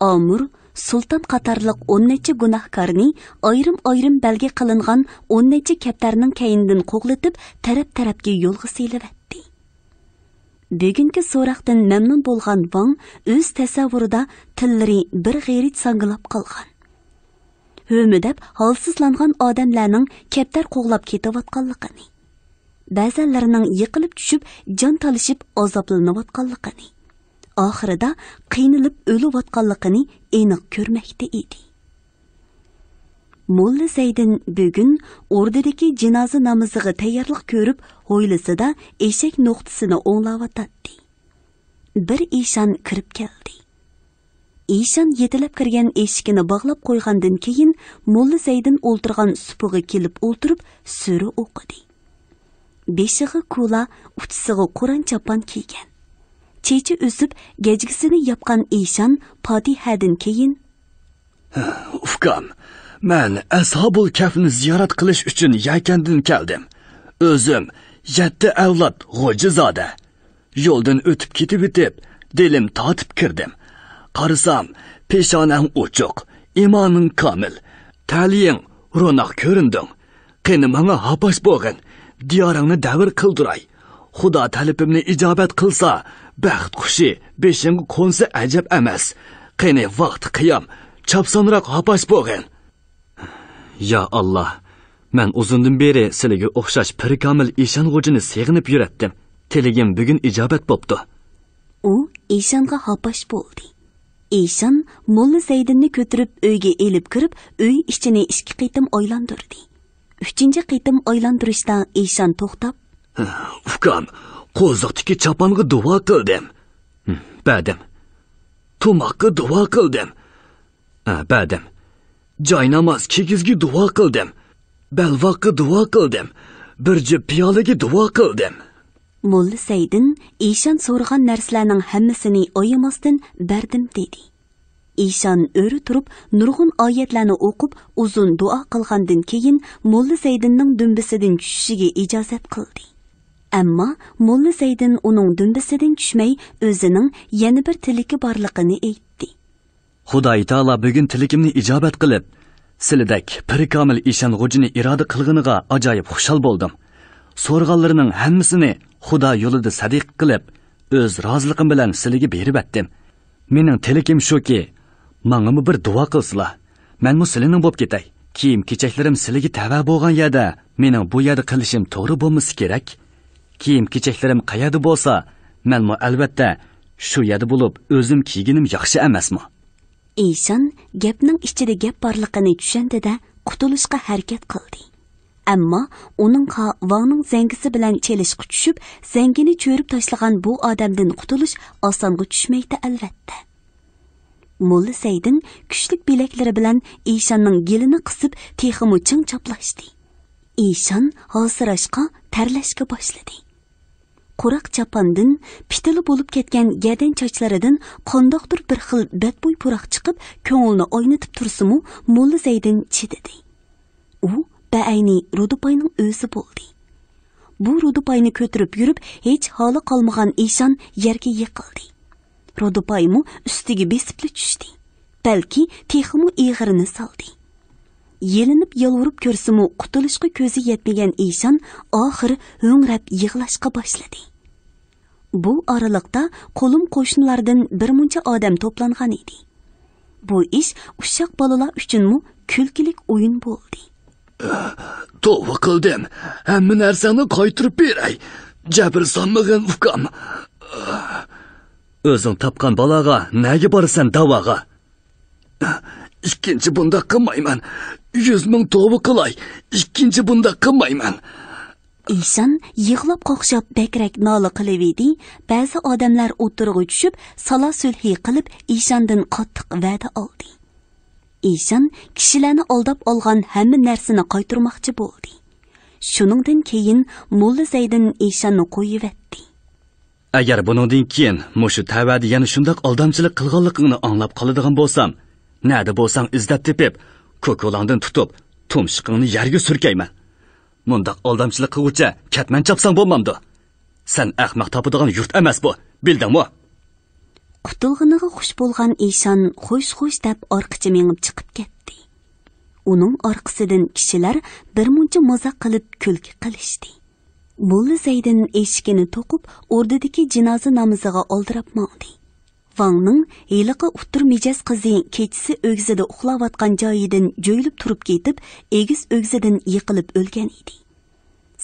ئامۇر، سۇلتان قاتارلىق ئون نەچچە گۇناھكارنى ئايرىم-ئايرىم بەلگە قىلىنغان ئون نەچچە كەپتەرنىڭ كەينىدىن قوغلىتىپ، تەرەپ-تەرەپكە يولغا سېلىۋەتتى. بۈگۈنكى سوراقتىن مەمنۇن بولغان ۋاڭ ئۆز تەسەۋۋۇرىدا تىللىرى بىر غېرىچ ساڭگىلاپ قالغان، ھۆمۈدەپ ھالسىزلانغان ئادەملەرنىڭ كەپتەر قوغلاپ كېتىۋاتقانلىقىنى، بەزەنلىرىنىڭ يىقىلىپ چۈشۈپ جان تالىشىپ ئازابلىنىۋاتقانلىقىنى، ئاخىرىدا قىينىلىپ ئۆلۈۋاتقانلىقىنى ئېنىق كۆرمەكتە ئىدى. موللا زەيدىن بۈگۈن ئوردىدىكى جىنازا نامىزىغا تەييارلىق كۆرۈپ، ھويلىسىدا ئېشەك نوختىسىنى ئوڭلاۋاتاتتى. بىر ئىشان كىرىپ كەلدى. ئىشان يېتىلەپ كىرگەن ئېشىكىنى باغلاپ قويغاندىن كېيىن، موللا زەيدىن ئولتۇرغان سۇپىغا كېلىپ ئولتۇرۇپ، سۈرە ئوقۇدى. بېشىغا كۇلا، ئۇچىسىغا قۇرئان چاپان كىيگەن. چېچى ئۆسۈپ، گەجگىسىنى ياپقان ئىشان پاتىھەدىن كېيىن، ئۇكام، مەن ئەسھابۇل كەھفنى زىيارەت قىلىش ئۈچۈن يەكەندىن كەلدىم. ئۆزۈم يەتتە ئەۋلاد غوجىزادە. يولدىن ئۆتۈپ كېتىۋېتىپ، دىلىم تارتىپ كىردىم. قارىسام، پېشانەڭ ئوچۇق، ئىمانىڭ كامىل، تەلىيىڭ روناق كۆرۈندۈڭ. قېنى، ماڭا ھاپاش بولغىن، دىيارىڭنى دەۋر قىلدۇراي. خۇدا تەلىپىمنى ئىجابەت قىلسا، بەخت قۇشى بېشىڭغا قونسا ئەجەب ئەمەس. قېنى، ۋاقتى قىيام، چاپسانراق ھاپاش بولغىن. يا ئاللا، مەن ئۇزۇندىن بېرى سىلىگە ئوخشاش پىرى كامىل ئىشان غوجىنى سېغىنىپ يۈرەتتىم. تىلىكىم بۈگۈن ئىجابەت بوپتۇ. ئۇ ئىشانغا ھاپاش بولدى. ئىشان موللا زەيدىننى كۆتۈرۈپ ئۆيگە ئېلىپ كىرىپ، ئۆي ئىچىنى ئىككى قېتىم ئايلاندۇردى. ئۈچىنچى قېتىم ئايلاندۇرۇشتا ئىشان توختاپ، ئۇكام، قوزۇقتىكى چاپانغا دۇئا قىلدىم. بەردىم. تۇماققا دۇئا قىلدىم. ھە، بەردىم. جايناماز كىگىزگە دۇئا قىلدىم. بەلۋاغقا دۇئا قىلدىم. بىر جۈپ پىيالىگە دۇئا قىلدىم. موللا سەيدىن ئىشان سورىغان نەرسىلەرنىڭ ھەممىسىنى ئايىماستىن بەردىم دېدى. ئىشان ئۆرە تۇرۇپ نۇرغۇن ئايەتلەرنى ئوقۇپ ئۇزۇن دۇئا قىلغاندىن كېيىن موللا سەيدىننىڭ دۈمبىسىدىن چۈشۈشىگە ئىجازەت قىلدى. ئەمما موللا سەيدىن ئۇنىڭ دۈمبىسىدىن چۈشمەي ئۆزىنىڭ يەنە بىر تىلىكى بارلىقىنى ئېيتتى. خۇدايى تائالا بۈگۈن تىلىكىمنى ئىجابەت قىلىپ، سىلىدەك پىرى كامىل ئىشان غوجىنى ئىرادە قىلغىنىغا ئاجايىپ خۇشال بولدۇم. سورىغانلىرىنىڭ ھەممىسىنى خۇدا يولىدا سەدىقە قىلىپ، ئۆز رازىلىقىم بىلەن سىلىگە بېرىۋەتتىم. مېنىڭ تىلىكىم شۇكى، ماڭىمۇ بىر دۇئا قىلسىلا، مەنمۇ سىلىنىڭ بولۇپ كېتەي. كىيىم-كېچەكلىرىم سىلىگە تەۋە بولغان يەردە مېنىڭ بۇ يەردە قېلىشىم توغرا بولمىسا كېرەك. كىيىم-كېچەكلىرىم قەيەردە بولسا، مەنمۇ ئەلۋەتتە شۇ يەردە بولۇپ ئۆزۈم كىيگىنىم ياخشى ئەمەسمۇ؟ ئىشان گەپنىڭ ئىچىدە گەپ بارلىقىنى چۈشەندى-دە، قۇتۇلۇشقا ھەرىكەت قىلدى. ئەمما ئۇنىڭغا ۋاڭنىڭ زەڭگىسى بىلەن چېلىشقا چۈشۈپ، زەڭگىنى چۆرۈپ تاشلىغان بۇ ئادەمدىن قۇتۇلۇش ئاسانغا چۈشمەيتتى، ئەلۋەتتە. موللا زەيدىن كۈچلۈك بىلەكلىرى بىلەن ئىشاننىڭ گېلىنى قىسىپ، تېخىمۇ چىڭ چاپلاشتى. ئىشان ھاسىراشقا، تەرلەشكە باشلىدى. قۇراق چاپاندىن، پىتىلا بولۇپ كەتكەن گەدەن چاچلىرىدىن قانداقتۇر بىر خىل بەتبۇي پۇراق چىقىپ، كۆڭلىنى ئاينىتىپ تۇرسىمۇ، موللا زەيدىن چىدىدى. ئۇ بەئەينى رۇدۇپاينىڭ ئۆزى بولدى. بۇ رۇدۇپاينى كۆتۈرۈپ يۈرۈپ، ھېچ ھالى قالمىغان ئىشان يەرگە يىقىلدى. رۇدۇپايمۇ ئۈستىگە بېسىپلا چۈشتى. بەلكى تېخىمۇ ئېغىرىنى سالدى. يېلىنىپ يالۋۇرۇپ كۆرسىمۇ، قۇتۇلۇشقا كۆزى يەتمىگەن ئىشان ئاخىر ھۆڭرەپ يىغلاشقا باشلىدى. بۇ ئارىلىقتا قولۇم قوشنىلاردىن بىر مۇنچە ئادەم توپلانغان ئىدى. بۇ ئىش ئۇششاق بالىلار ئۈچۈنمۇ كۈلكىلىك ئويۇن بولدى. توۋا قىلدىم، ھەممە نەرسەڭنى قايتۇرۇپ بېرەي. جەبىر سالمىغىن، ئۇكام. ئۆزۈڭ تاپقان بالاغا نەگە بارىسەن داۋاغا؟ ئىككىنچى بۇنداق قىلمايمەن. يۈز مىڭ توۋا قىلاي، ئىككىنچى بۇنداق قىلمايمەن. ئىشان يىغلاپ قاقشاپ بەكرەك نالە قىلىۋىدى. بەزى ئادەملەر ئوتتۇرىغا چۈشۈپ، سالا سۈلھى قىلىپ، ئىشاندىن قاتتىق ۋەدە ئالدى. ئىشان كىشىلەرنى ئالداپ ئالغان ھەممە نەرسىنى قايتۇرماقچى بولدى. شۇنىڭدىن كېيىن موللا زەيدىن ئىشاننى قويۇۋەتتى. ئەگەر بۇنىڭدىن كېيىن مۇشۇ تەۋەدە يەنە شۇنداق ئالدامچىلىق قىلغانلىقىڭنى ئاڭلاپ قالىدىغان بولسام، نەدە بولساڭ ئىزدەپ تېپىپ، كوكۇلاڭدىن تۇتۇپ، تۇمشۇقۇڭنى يەرگە سۈركەيمەن. مۇنداق ئالدامچىلىق قىلغۇچە كەتمەن چاپساڭ بولمامدۇ؟ سەن ئەخمەق تاپىدىغان يۇرت ئەمەس بۇ، بىلدىڭمۇ؟ قۇتۇلغىنىغا خۇش بولغان ئىشان خوش خوش دەپ ئارقىچە مېڭىپ چىقىپ كەتتى. ئۇنىڭ ئارقىسىدىن كىشىلەر بىر مۇنچە مازاق قىلىپ كۈلكە قىلىشتى. موللا زەيدىن ئېشىكىنى توقۇپ، ئوردىدىكى جىنازا نامىزىغا ئالدىراپ ماڭدى. ۋاڭنىڭ ھېلىقى ئۇتتۇر مىجەز قىزى كېچىسى ئۆگزىدە ئۇخلاۋاتقان جايىدىن جۆيلۈپ تۇرۇپ كېتىپ، ئېگىز ئۆگزىدىن يىقىلىپ ئۆلگەن ئىدى.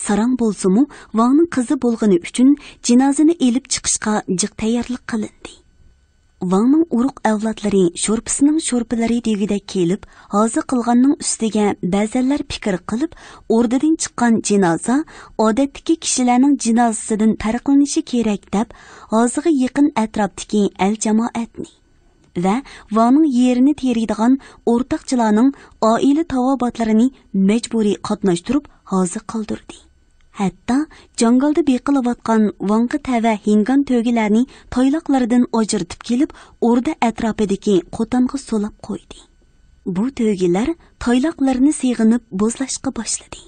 ساراڭ بولسىمۇ، ۋاڭنىڭ قىزى بولغىنى ئۈچۈن جىنازىنى ئېلىپ چىقىشقا جىق تەييارلىق قىلىندى. ۋاڭنىڭ ئۇرۇق ئەۋلادلىرى شورپىسىنىڭ شورپىلىرى دېگۈدەك كېلىپ، ھازا قىلغاننىڭ ئۈستىگە بەزەنلەر پىكىر قىلىپ، ئوردىدىن چىققان جىنازا ئادەتتىكى كىشىلەرنىڭ جىنازىسىدىن پەرقلىنىشى كېرەك دەپ، ھازىغا يېقىن ئەتراپتىكى ئەل جامائەتنى ۋە ۋاڭنىڭ يېرىنى تېرىيدىغان ئورتاقچىلارنىڭ ئائىلە تاۋابىئاتلىرىنى مەجبۇرىي قاتناشتۇرۇپ ھازا قىلدۇردى. ھەتتا جاڭگالدا بېقىلىۋاتقان ۋاڭقا تەۋە ھىڭگان تۆگىلەرنى تايلاقلىرىدىن ئاجرىتىپ كېلىپ، ئوردا ئەتراپىدىكى قوتانغا سولاپ قويدى. بۇ تۆگىلەر تايلاقلىرىنى سېغىنىپ بوزلاشقا باشلىدى.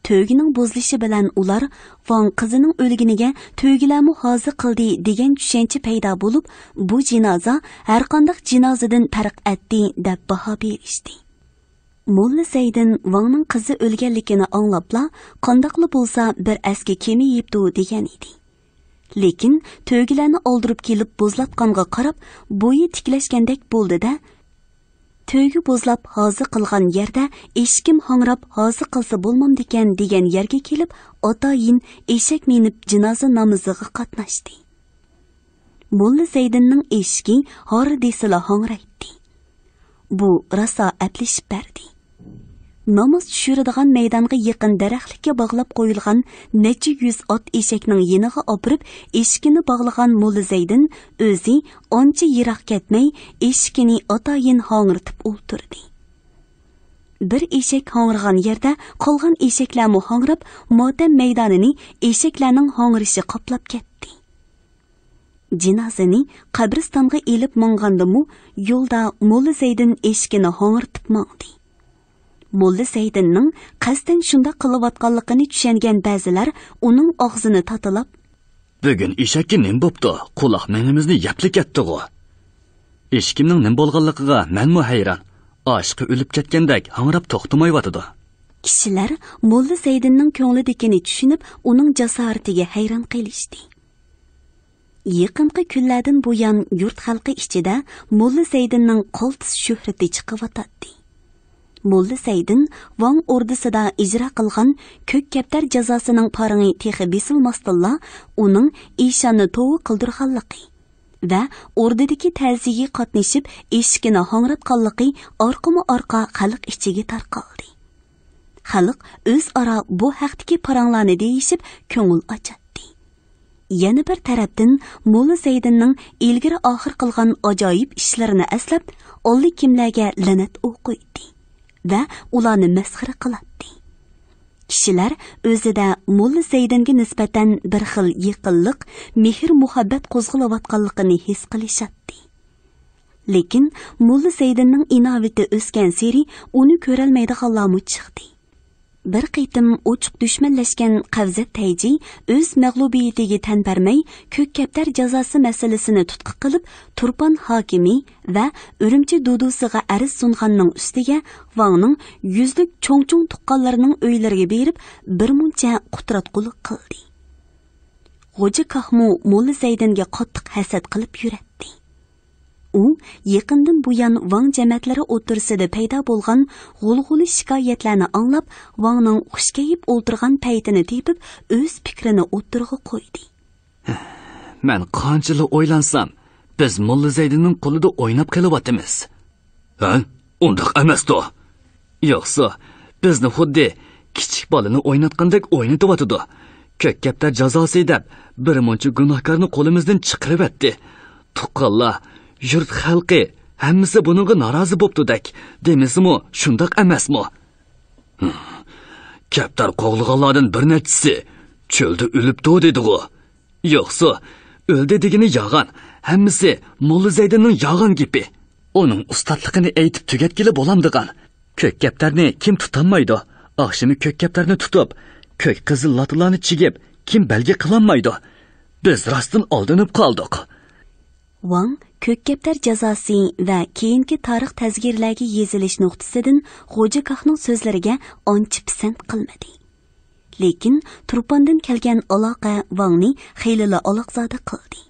تۆگىنىڭ بوزلىشى بىلەن ئۇلار ۋاڭ قىزىنىڭ ئۆلگىنىگە تۆگىلەرمۇ ھازا قىلدى دېگەن چۈشەنچە پەيدا بولۇپ، بۇ جىنازا ھەرقانداق جىنازىدىن پەرق ئەتتى دەپ باھا بېرىشتى. موللا زەيدىن ۋاڭنىڭ قىزى ئۆلگەنلىكىنى ئاڭلاپلا، قانداقلا بولسا بىر ئەسكى كېمىيىپتۇ دېگەن ئىدى. لېكىن تۆگىلەرنى ئالدۇرۇپ كېلىپ بوزلاتقانغا قاراپ، بويى تىكلەشكەندەك بولدى-دە، تۆگە بوزلاپ ھازا قىلغان يەردە ئېشىكىم ھاڭراپ ھازا قىلسا بولمامدىكەن دېگەن يەرگە كېلىپ، ئاتايىن ئېشەك مىنىپ جىنازا نامىزىغا قاتناشتى. موللا زەيدىننىڭ ئېشىكى ھار دېسىلا ھاڭرايتتى. بۇ راسا ئەپلىشىپ بەردى. ناماز چۈشۈرىدىغان مەيدانغا يېقىن دەرەخلىككە باغلاپ قويۇلغان نەچچە يۈز ئات ئېشەكنىڭ يېنىغا ئاپىرىپ، ئېشىكىنى باغلىغان موللا زەيدىن ئۆزى ئانچە يىراق كەتمەي، ئېشىكىنى ئاتايىن ھاڭرىتىپ ئولتۇردى. بىر ئېشەك ھاڭرىغان يەردە قالغان ئېشەكلەرمۇ ھاڭراپ، ماتەم مەيدانىنى ئېشەكلەرنىڭ ھاڭرىشى قاپلاپ كەتتى. جىنازىنى قەبرىستانغا ئېلىپ ماڭغاندىمۇ، يولدا موللا زەيدىن ئېشىكىنى ھاڭرىتىپ ماڭدى. موللا زەيدىننىڭ قەستەن شۇنداق قىلىۋاتقانلىقىنى چۈشەنگەن بەزىلەر ئۇنىڭ ئاغزىنى تاتىلاپ، بۈگۈن ئېشەككە نېمە بوپتۇ؟ قۇلاق مېڭىمىزنى يەپلا كەتتىغۇ. ئېشىكىمنىڭ نېمە بولغانلىقىغا مەنمۇ ھەيران. ئاشىقى ئۆلۈپ كەتكەندەك ھاڭراپ توختىمايۋاتىدۇ. كىشىلەر موللا زەيدىننىڭ كۆڭلىدىكىنى چۈشىنىپ، ئۇنىڭ جاسارىتىگە ھەيران قېلىشتى. يېقىنقى كۈنلەردىن بۇيان يۇرت خەلقى ئىچىدە موللا زەيدىننىڭ قالتىس شۆھرىتى چىقىۋاتاتتى. موللا زەيدىن ۋاڭ ئوردىسىدا ئىجرا قىلغان كۆك كەپتەر جازاسىنىڭ پارىڭى تېخى بېسىلماستىنلا، ئۇنىڭ ئىشاننى توۋا قىلدۇرغانلىقى ۋە ئوردىدىكى تەزىيىگە قاتنىشىپ، ئېشىكىنى ھاڭراتقانلىقى ئارقىمۇ ئارقا خەلق ئىچىگە تارقالدى. خەلق ئۆزئارا بۇ ھەقتىكى پاراڭلارنى دېيىشىپ، كۆڭۈل ئاچاتتى. يەنە بىر تەرەپتىن، موللا زەيدىننىڭ ئىلگىرى ئاخىر قىلغان ئاجايىپ ئىشلىرىنى ئەسلەپ، ئاللىكىملەرگە لەنەت ئوقۇيتتى ۋە ئۇلارنى مەسخىرە قىلاتتى. كىشىلەر ئۆزىدە موللا زەيدىنگە نىسبەتەن بىر خىل يېقىنلىق، مېھىر-مۇھەببەت قوزغىلىۋاتقانلىقىنى ھېس قىلىشاتتى. لېكىن موللا زەيدىننىڭ ئىناۋىتى ئۆسكەنسېرى ئۇنى كۆرەلمەيدىغانلارمۇ چىقتى. بىر قېتىم ئوچۇق دۈشمەنلەشكەن قەۋزەت تەيجى ئۆز مەغلۇبىيىتىگە تەن بەرمەي، كۆك كەپتەر جازاسى مەسىلىسىنى تۇتقا قىلىپ، تۇرپان ھاكىمى ۋە ئۈرۈمچى دۇدۇسىغا ئەرز سۇنغاننىڭ ئۈستىگە، ۋاڭنىڭ يۈزلۈك چوڭ-چوڭ تۇغقانلىرىنىڭ ئۆيلىرىگە بېرىپ، بىرمۇنچە قۇتراتقۇلۇق قىلدى. غوجا كاھمۇ موللا زەيدىنگە قاتتىق ھەسەت قىلىپ يۈرەتتى. ئۇ يېقىندىن بۇيان ۋاڭ جەمەتلىرى ئوتتۇرىسىدا پەيدا بولغان غۇلغۇلا شىكايەتلەرنى ئاڭلاپ، ۋاڭنىڭ خۇشكەيپ ئولتۇرغان پەيتىنى تېپىپ، ئۆز پىكرىنى ئوتتۇرىغا قويدى. مەن قانچىلا ئويلانسام، بىز موللا زەيدىننىڭ قولىدا ئويناپ قېلىۋاتىمىز. ھە؟ ئۇنداق ئەمەستۇ. يوقسا، بىزنى خۇددى كىچىك بالىنى ئويناتقاندەك ئوينىتىۋاتىدۇ. كۆك كەپتەر جازاسى دەپ، بىر مۇنچە گۇناھكارنى قولىمىزدىن چىقىرىۋەتتى. تۇغقانلار، يۇرت خەلقى، ھەممىسى بۇنىڭغا نارازى بوپتۇدەك. دېمىسىمۇ، شۇنداق ئەمەسمۇ؟ كەپتەر قوغلىغانلاردىن بىر نەچچىسى چۆلدە ئۆلۈپتۇ دېدىغۇ. يوقسا، ئۆلدى دېگىنى يالغان، ھەممىسى موللا زەيدىننىڭ يالغان گېپى. ئۇنىڭ ئۇستاتلىقىنى ئېيتىپ تۈگەتكىلى بولامدىغان. كۆك كەپتەرنى كىم تۇتالمايدۇ؟ ئاخشىمى كۆك كەپتەرنى تۇتۇپ، كۆك قىزىل لاتىلارنى چىگىپ، كىم بەلگە قىلالمايدۇ؟ بىز راستتىن ئالدىنىپ قالدۇق. ۋاڭ كۆك كەپتەر جازاسى ۋە كېيىنكى تارىخ تەزگىرلەرگە يېزىلىش نۇقتىسىدىن غوجىكاھنىڭ سۆزلىرىگە ئانچە پىسەنت قىلمىدى. لېكىن تۇرپاندىن كەلگەن ئالاقە ۋاڭنى خېلىلا ئالاقزادە قىلدى.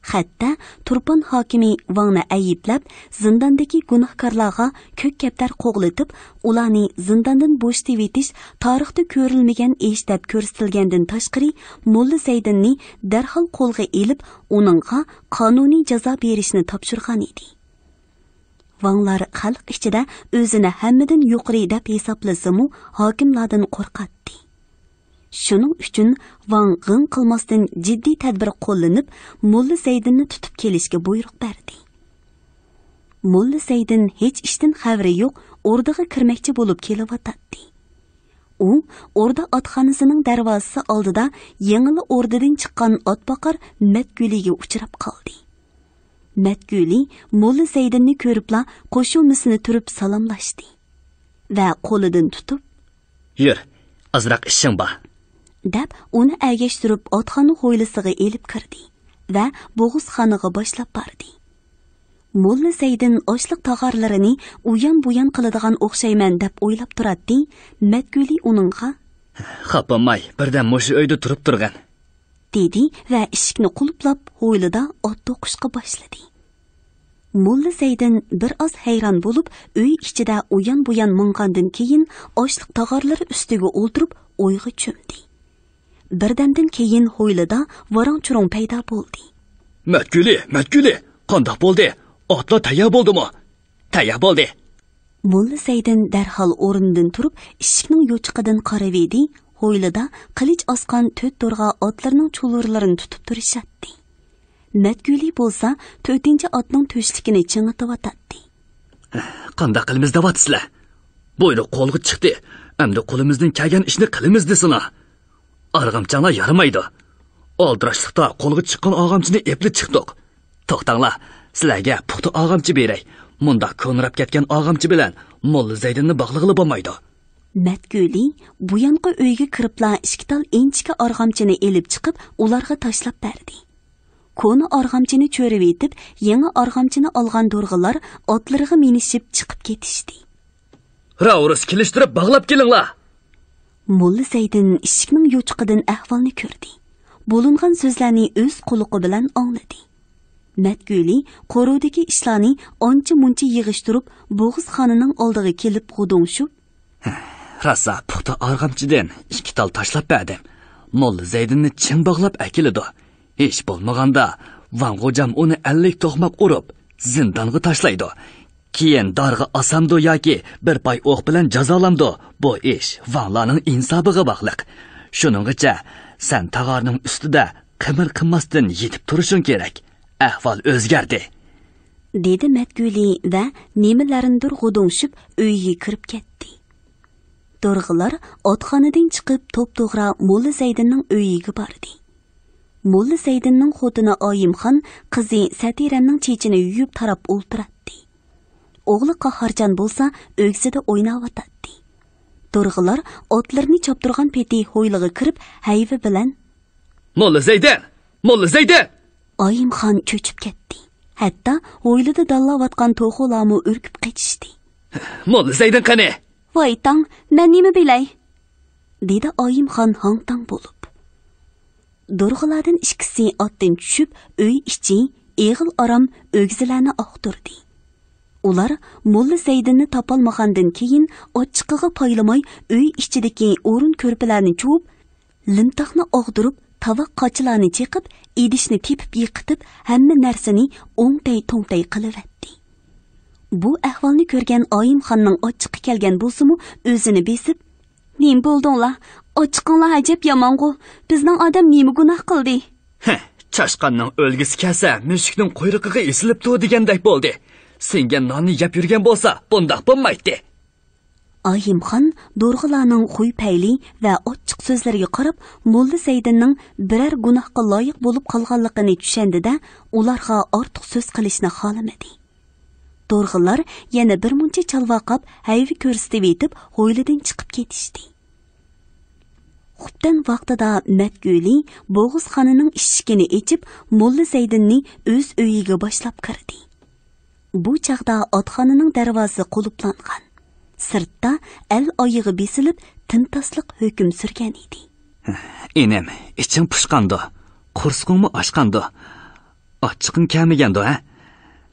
خەتتە تۇرپان ھاكىمى ۋاڭنى ئەيىبلەپ، زىنداندىكى گۇناھكارلارغا كۆك كەپتەر قوغلىتىپ، ئۇلارنى زىنداندىن بوشىتىۋېتىش تارىختا كۆرۈلمىگەن ئىش دەپ كۆرسىتىلگەندىن تاشقىرى، موللا زەيدىننى دەرھال قولغا ئېلىپ، ئۇنىڭغا قانۇنىي جازا بېرىشنى تاپشۇرغان ئىدى. ۋاڭلار خەلق ئىچىدە ئۆزىنى ھەممىدىن يۇقىرى دەپ ھېسابلىسىمۇ، ھاكىملاردىن قورقاتتى. شۇنىڭ ئۈچۈن ۋاڭ غىڭ قىلماستىن جىددىي تەدبىر قوللىنىپ، موللا زەيدىننى تۇتۇپ كېلىشكە بۇيرۇق بەردى. موللا زەيدىن ھېچ ئىشتىن خەۋىرى يوق ئوردىغا كىرمەكچى بولۇپ كېلىۋاتاتتى. ئۇ ئوردا ئاتخانىسىنىڭ دەرۋازىسى ئالدىدا يېڭىلا ئوردىدىن چىققان ئاتباقار مەتگۈلىگە ئۇچراپ قالدى. مەتگۈلى موللا زەيدىننى كۆرۈپلا قوشۇمىسىنى تۈرۈپ سالاملاشتى ۋە قولىدىن تۇتۇپ، يۈر، ئازراق ئىشىڭ بار، دەپ ئۇنى ئەگەشتۈرۈپ ئاتخانا ھويلىسىغا ئېلىپ كىردى ۋە بوغۇزخانىغا باشلاپ باردى. موللا زەيدىن ئاشلىق تاغارلىرىنى ئۇيان-بۇيان قىلىدىغان ئوخشايمەن دەپ ئويلاپ تۇراتتى، مەتگۈلى ئۇنىڭغا، خاپا بولماي، بىردەم مۇشۇ ئۆيدە تۇرۇپ تۇرغىن، دېدى ۋە ئىشىكنى قۇلۇپلاپ، ھويلىدا ئات توقۇشقا باشلىدى. موللا زەيدىن بىر ئاز ھەيران بولۇپ، ئۆي ئىچىدە ئۇيان-بۇيان ماڭغاندىن كېيىن، ئاشلىق تاغارلىرى ئۈستىگە ئولتۇرۇپ، ئويغا چۆمدى. بىردەمدىن كېيىن ھويلىدا ۋاراڭ-چۇرۇڭ پەيدا بولدى. مەتگۈلى، مەتگۈلى، قانداق بولدى؟ ئاتلار تەييار بولدىمۇ؟ تەييار بولدى. موللا زەيدىن دەرھال ئورنىدىن تۇرۇپ، ئىشىكنىڭ يوچۇقىدىن قارىۋىدى، ھويلىدا قىلىچ ئاسقان تۆت دورغا ئاتلىرىنىڭ چۇلۇرلىرىنى تۇتۇپ تۇرۇشاتتى. مەتگۈلى بولسا تۆتىنچى ئاتنىڭ تۆشلۈكىنى چىڭىتىۋاتاتتى. قانداق قىلىمىز دەۋاتىسىلەر؟ بۇيرۇق قولغا چىقتى. ئەمدى قولىمىزدىن كەلگەن ئىشنى قىلىمىز دېسىلا. ئارغامچاڭلار يارىمايدۇ. ئالدىراشلىقتا قولغا چىققان ئارغامچىنى ئېپلا چىقتۇق. توختاڭلار، سىلەرگە پۇختا ئارغامچا بېرەي. مۇنداق كونىراپ كەتكەن ئارغامچا بىلەن موللا زەيدىننى باغلىغىلى بولمايدۇ. مەتگۈلى بۇيانقى ئۆيگە كىرىپلا ئىككى تال ئىنچىكە ئارغامچىنى ئېلىپ چىقىپ، ئۇلارغا تاشلاپ بەردى. كونا ئارغامچىنى چۆرۈۋېتىپ، يېڭى ئارغامچىنى ئالغان دورغىلار ئاتلىرىغا مىنىشىپ چىقىپ كېتىشتى. راۋۇرۇس كېلىشتۈرۈپ باغلاپ كېلىڭلار! موللا زەيدىن ئىشىكنىڭ يوچۇقىدىن ئەھۋالنى كۆردى. بولۇنغان سۆزلەرنى ئۆز قۇلىقى بىلەن ئاڭلىدى. مەتگۈلى قورۇدىكى ئىشلارنى ئانچە-مۇنچە يىغىشتۇرۇپ، بوغۇزخانىنىڭ ئالدىغا كېلىپ غۇدۇڭشۇپ، راسا پۇختا ئارغامچىدىن ئىككى تال تاشلاپ بەردىم. موللا زەيدىننى چىڭ باغلاپ ئەكېلىدۇ. ھېچ بولمىغاندا، ۋاڭ غوجام ئۇنى ئەللىك توقماق ئۇرۇپ، زىندانغا تاشلايدۇ. كېيىن دارغا ئاسامدۇ ياكى بىر پاي ئوق بىلەن جازالامدۇ، بۇ ئىش ۋاڭلارنىڭ ئىنسابىغا باغلىق. شۇنىڭغىچە سەن تاغارنىڭ ئۈستىدە قىمىر قىمماستىن يېتىپ تۇرۇشۇڭ كېرەك. ئەھۋال ئۆزگەردى. دېدى مەتگۈلى ۋە نېمىلەرنىدۇر غۇدۇڭشۇپ ئۆيىگە كىرىپ كەتتى. دورغىلار ئاتخانىدىن چىقىپ توپتوغرا موللا زەيدىننىڭ ئۆيىگە باردى. موللا زەيدىننىڭ خوتۇنى ئايىمخان قىزى سەتىرەمنىڭ چېچىنى يۇيۇپ تاراپ ئولتۇراتتى. ئوغلى قاھارجان بولسا ئۆگزىدە ئويناۋاتاتتى. دورغىلار ئاتلىرىنى چاپتۇرغان پېتى ھويلىغا كىرىپ ھەيۋە بىلەن، موللا زەيدىن! موللا زەيدىن! ئايىمخان چۆچۈپ كەتتى. ھەتتا ھويلىدا دانلاۋاتقان توخۇلارمۇ ئۈركۈپ قېچىشتى. موللا زەيدىن قېنى؟ ۋاي تاڭ، مەن نېمە بىلەي؟ دېدى ئايىمخان ھاڭ-تاڭ بولۇپ. دورغىلاردىن ئىككىسى ئاتتىن چۈشۈپ، ئۆي ئىچى ئېغىل-ئارام ئۆگزىلەرنى ئاختۇردى. ئۇلار موللا زەيدىننى تاپالمىغاندىن كېيىن، ئاچچىقىغا پايلىماي ئۆي ئىچىدىكى ئورۇن-كۆرپىلەرنى چۇۋۇپ، لىمتاقنى ئاغدۇرۇپ، تاۋاق-قاچىلارنى چېقىپ، ئىدىشنى تېپىپ يىقىتىپ، ھەممە نەرسىنى ئوڭتەي-توڭتەي قىلىۋەتتى. بۇ ئەھۋالنى كۆرگەن ئايىمخاننىڭ ئاچچىقى كەلگەن بولسىمۇ، ئۆزىنى بېسىپ، نېمە بولدۇڭلار؟ ئاچچىقىڭلار ئەجەب يامانغۇ. بىزنىڭ ئادەم نېمە گۇناھ قىلدى؟ ھە، چاشقاننىڭ ئۆلگۈسى كەلسە، مۈشۈكنىڭ قۇيرۇقىغا ئېسىلىپتۇ دېگەندەك بولدى. سىڭگەن ناننى يەپ يۈرگەن بولسا، بۇنداق بولمايتتى. ئايىمخان دورغىلارنىڭ خۇي-پەيلى ۋە ئاچچىق سۆزلىرىگە قاراپ، موللا زەيدىننىڭ بىرەر گۇناھقا لايىق بولۇپ قالغانلىقىنى چۈشەندى-دە، ئۇلارغا ئارتۇق سۆز قىلىشنى خالىمىدى. دورغىلار يەنە بىر مۇنچە چالۋاقاپ، ھەيۋە كۆرسىتىۋېتىپ، ھويلىدىن چىقىپ كېتىشتى. خوپتەن ۋاقتىدا مەتگۈلى بوغۇزخانىنىڭ ئىشىكىنى ئېچىپ، موللا زەيدىننى ئۆز ئۆيىگە باشلاپ كىردى. بۇ چاغدا ئاتخانىنىڭ دەرۋازىسى قۇلۇپلانغان. سىرتتا ئەل ئايىغى بېسىلىپ، تىمتاسلىق ھۆكۈم سۈرگەن ئىدى. ئىنىم، ئىچىڭ پۇشقاندۇ، قورسىقىڭمۇ ئاچقاندۇ؟ ئاچچىقىڭ كەلمىگەندۇ، ھە؟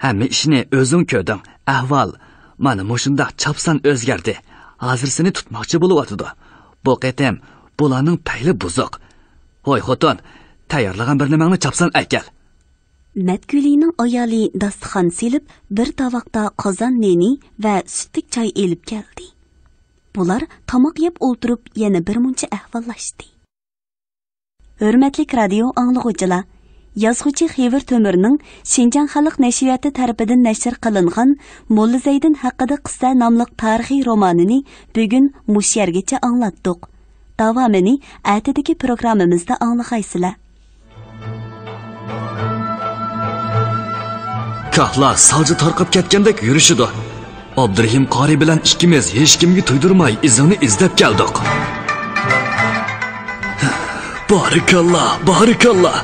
ھەممە ئىشنى ئۆزۈڭ كۆردۈڭ. ئەھۋال مانا مۇشۇنداق چاپسان ئۆزگەردى. ھازىر سېنى تۇتماقچى بولۇۋاتىدۇ. بۇ قېتىم بۇلارنىڭ پەيلى بۇزۇق. ھوي خوتۇن، تەييارلىغان بىر نېمەڭنى چاپسان ئەكەل. مەتگۈلىنىڭ ئايالى داستىخان سېلىپ، بىر تاۋاقتا قازان نېنى ۋە سۈتلۈك چاي ئېلىپ كەلدى. بۇلار تاماق يەپ ئولتۇرۇپ، يەنە بىر مۇنچە ئەھۋاللاشتى. ھۆرمەتلىك رادىيو ئاڭلىغۇچىلار، يازغۇچى خېۋىر تۆمۈرنىڭ شىنجاڭ خەلق نەشرىياتى تەرىپىدىن نەشر قىلىنغان موللا زەيدىن ھەققىدە قىسسە ناملىق تارىخىي رومانىنى بۈگۈن مۇشۇ يەرگىچە ئاڭلاتتۇق. داۋامىنى ئەتىدىكى پروگراممىمىزدا ئاڭلىغايسىلەر. كاھلا سالجا تارقاپ كەتكەندەك يۈرۈشىدۇ. ئابدۇرېھىم قارى بىلەن ئىككىمىز ھېچكىمگە تۇيدۇرماي ئىزىڭنى ئىزدەپ كەلدۇق. بارىكاللا، بارىكاللا.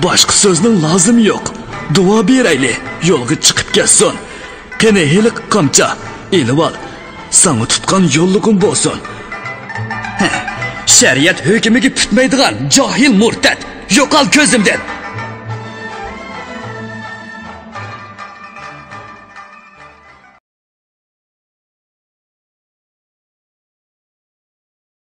باشقا سۆزنىڭ لازىمى يوق. دۇئا بېرەيلى، يولغا چىقىپ كەتسۇن. قېنى ھېلىقى قامچا، ئېلىۋال. ساڭا تۇتقان يوللۇقۇم بولسۇن. ھە، شەرىئەت ھۆكمىگە پۈتمەيدىغان جاھىل مۇرتەت، يوقال كۆزۈمدىن.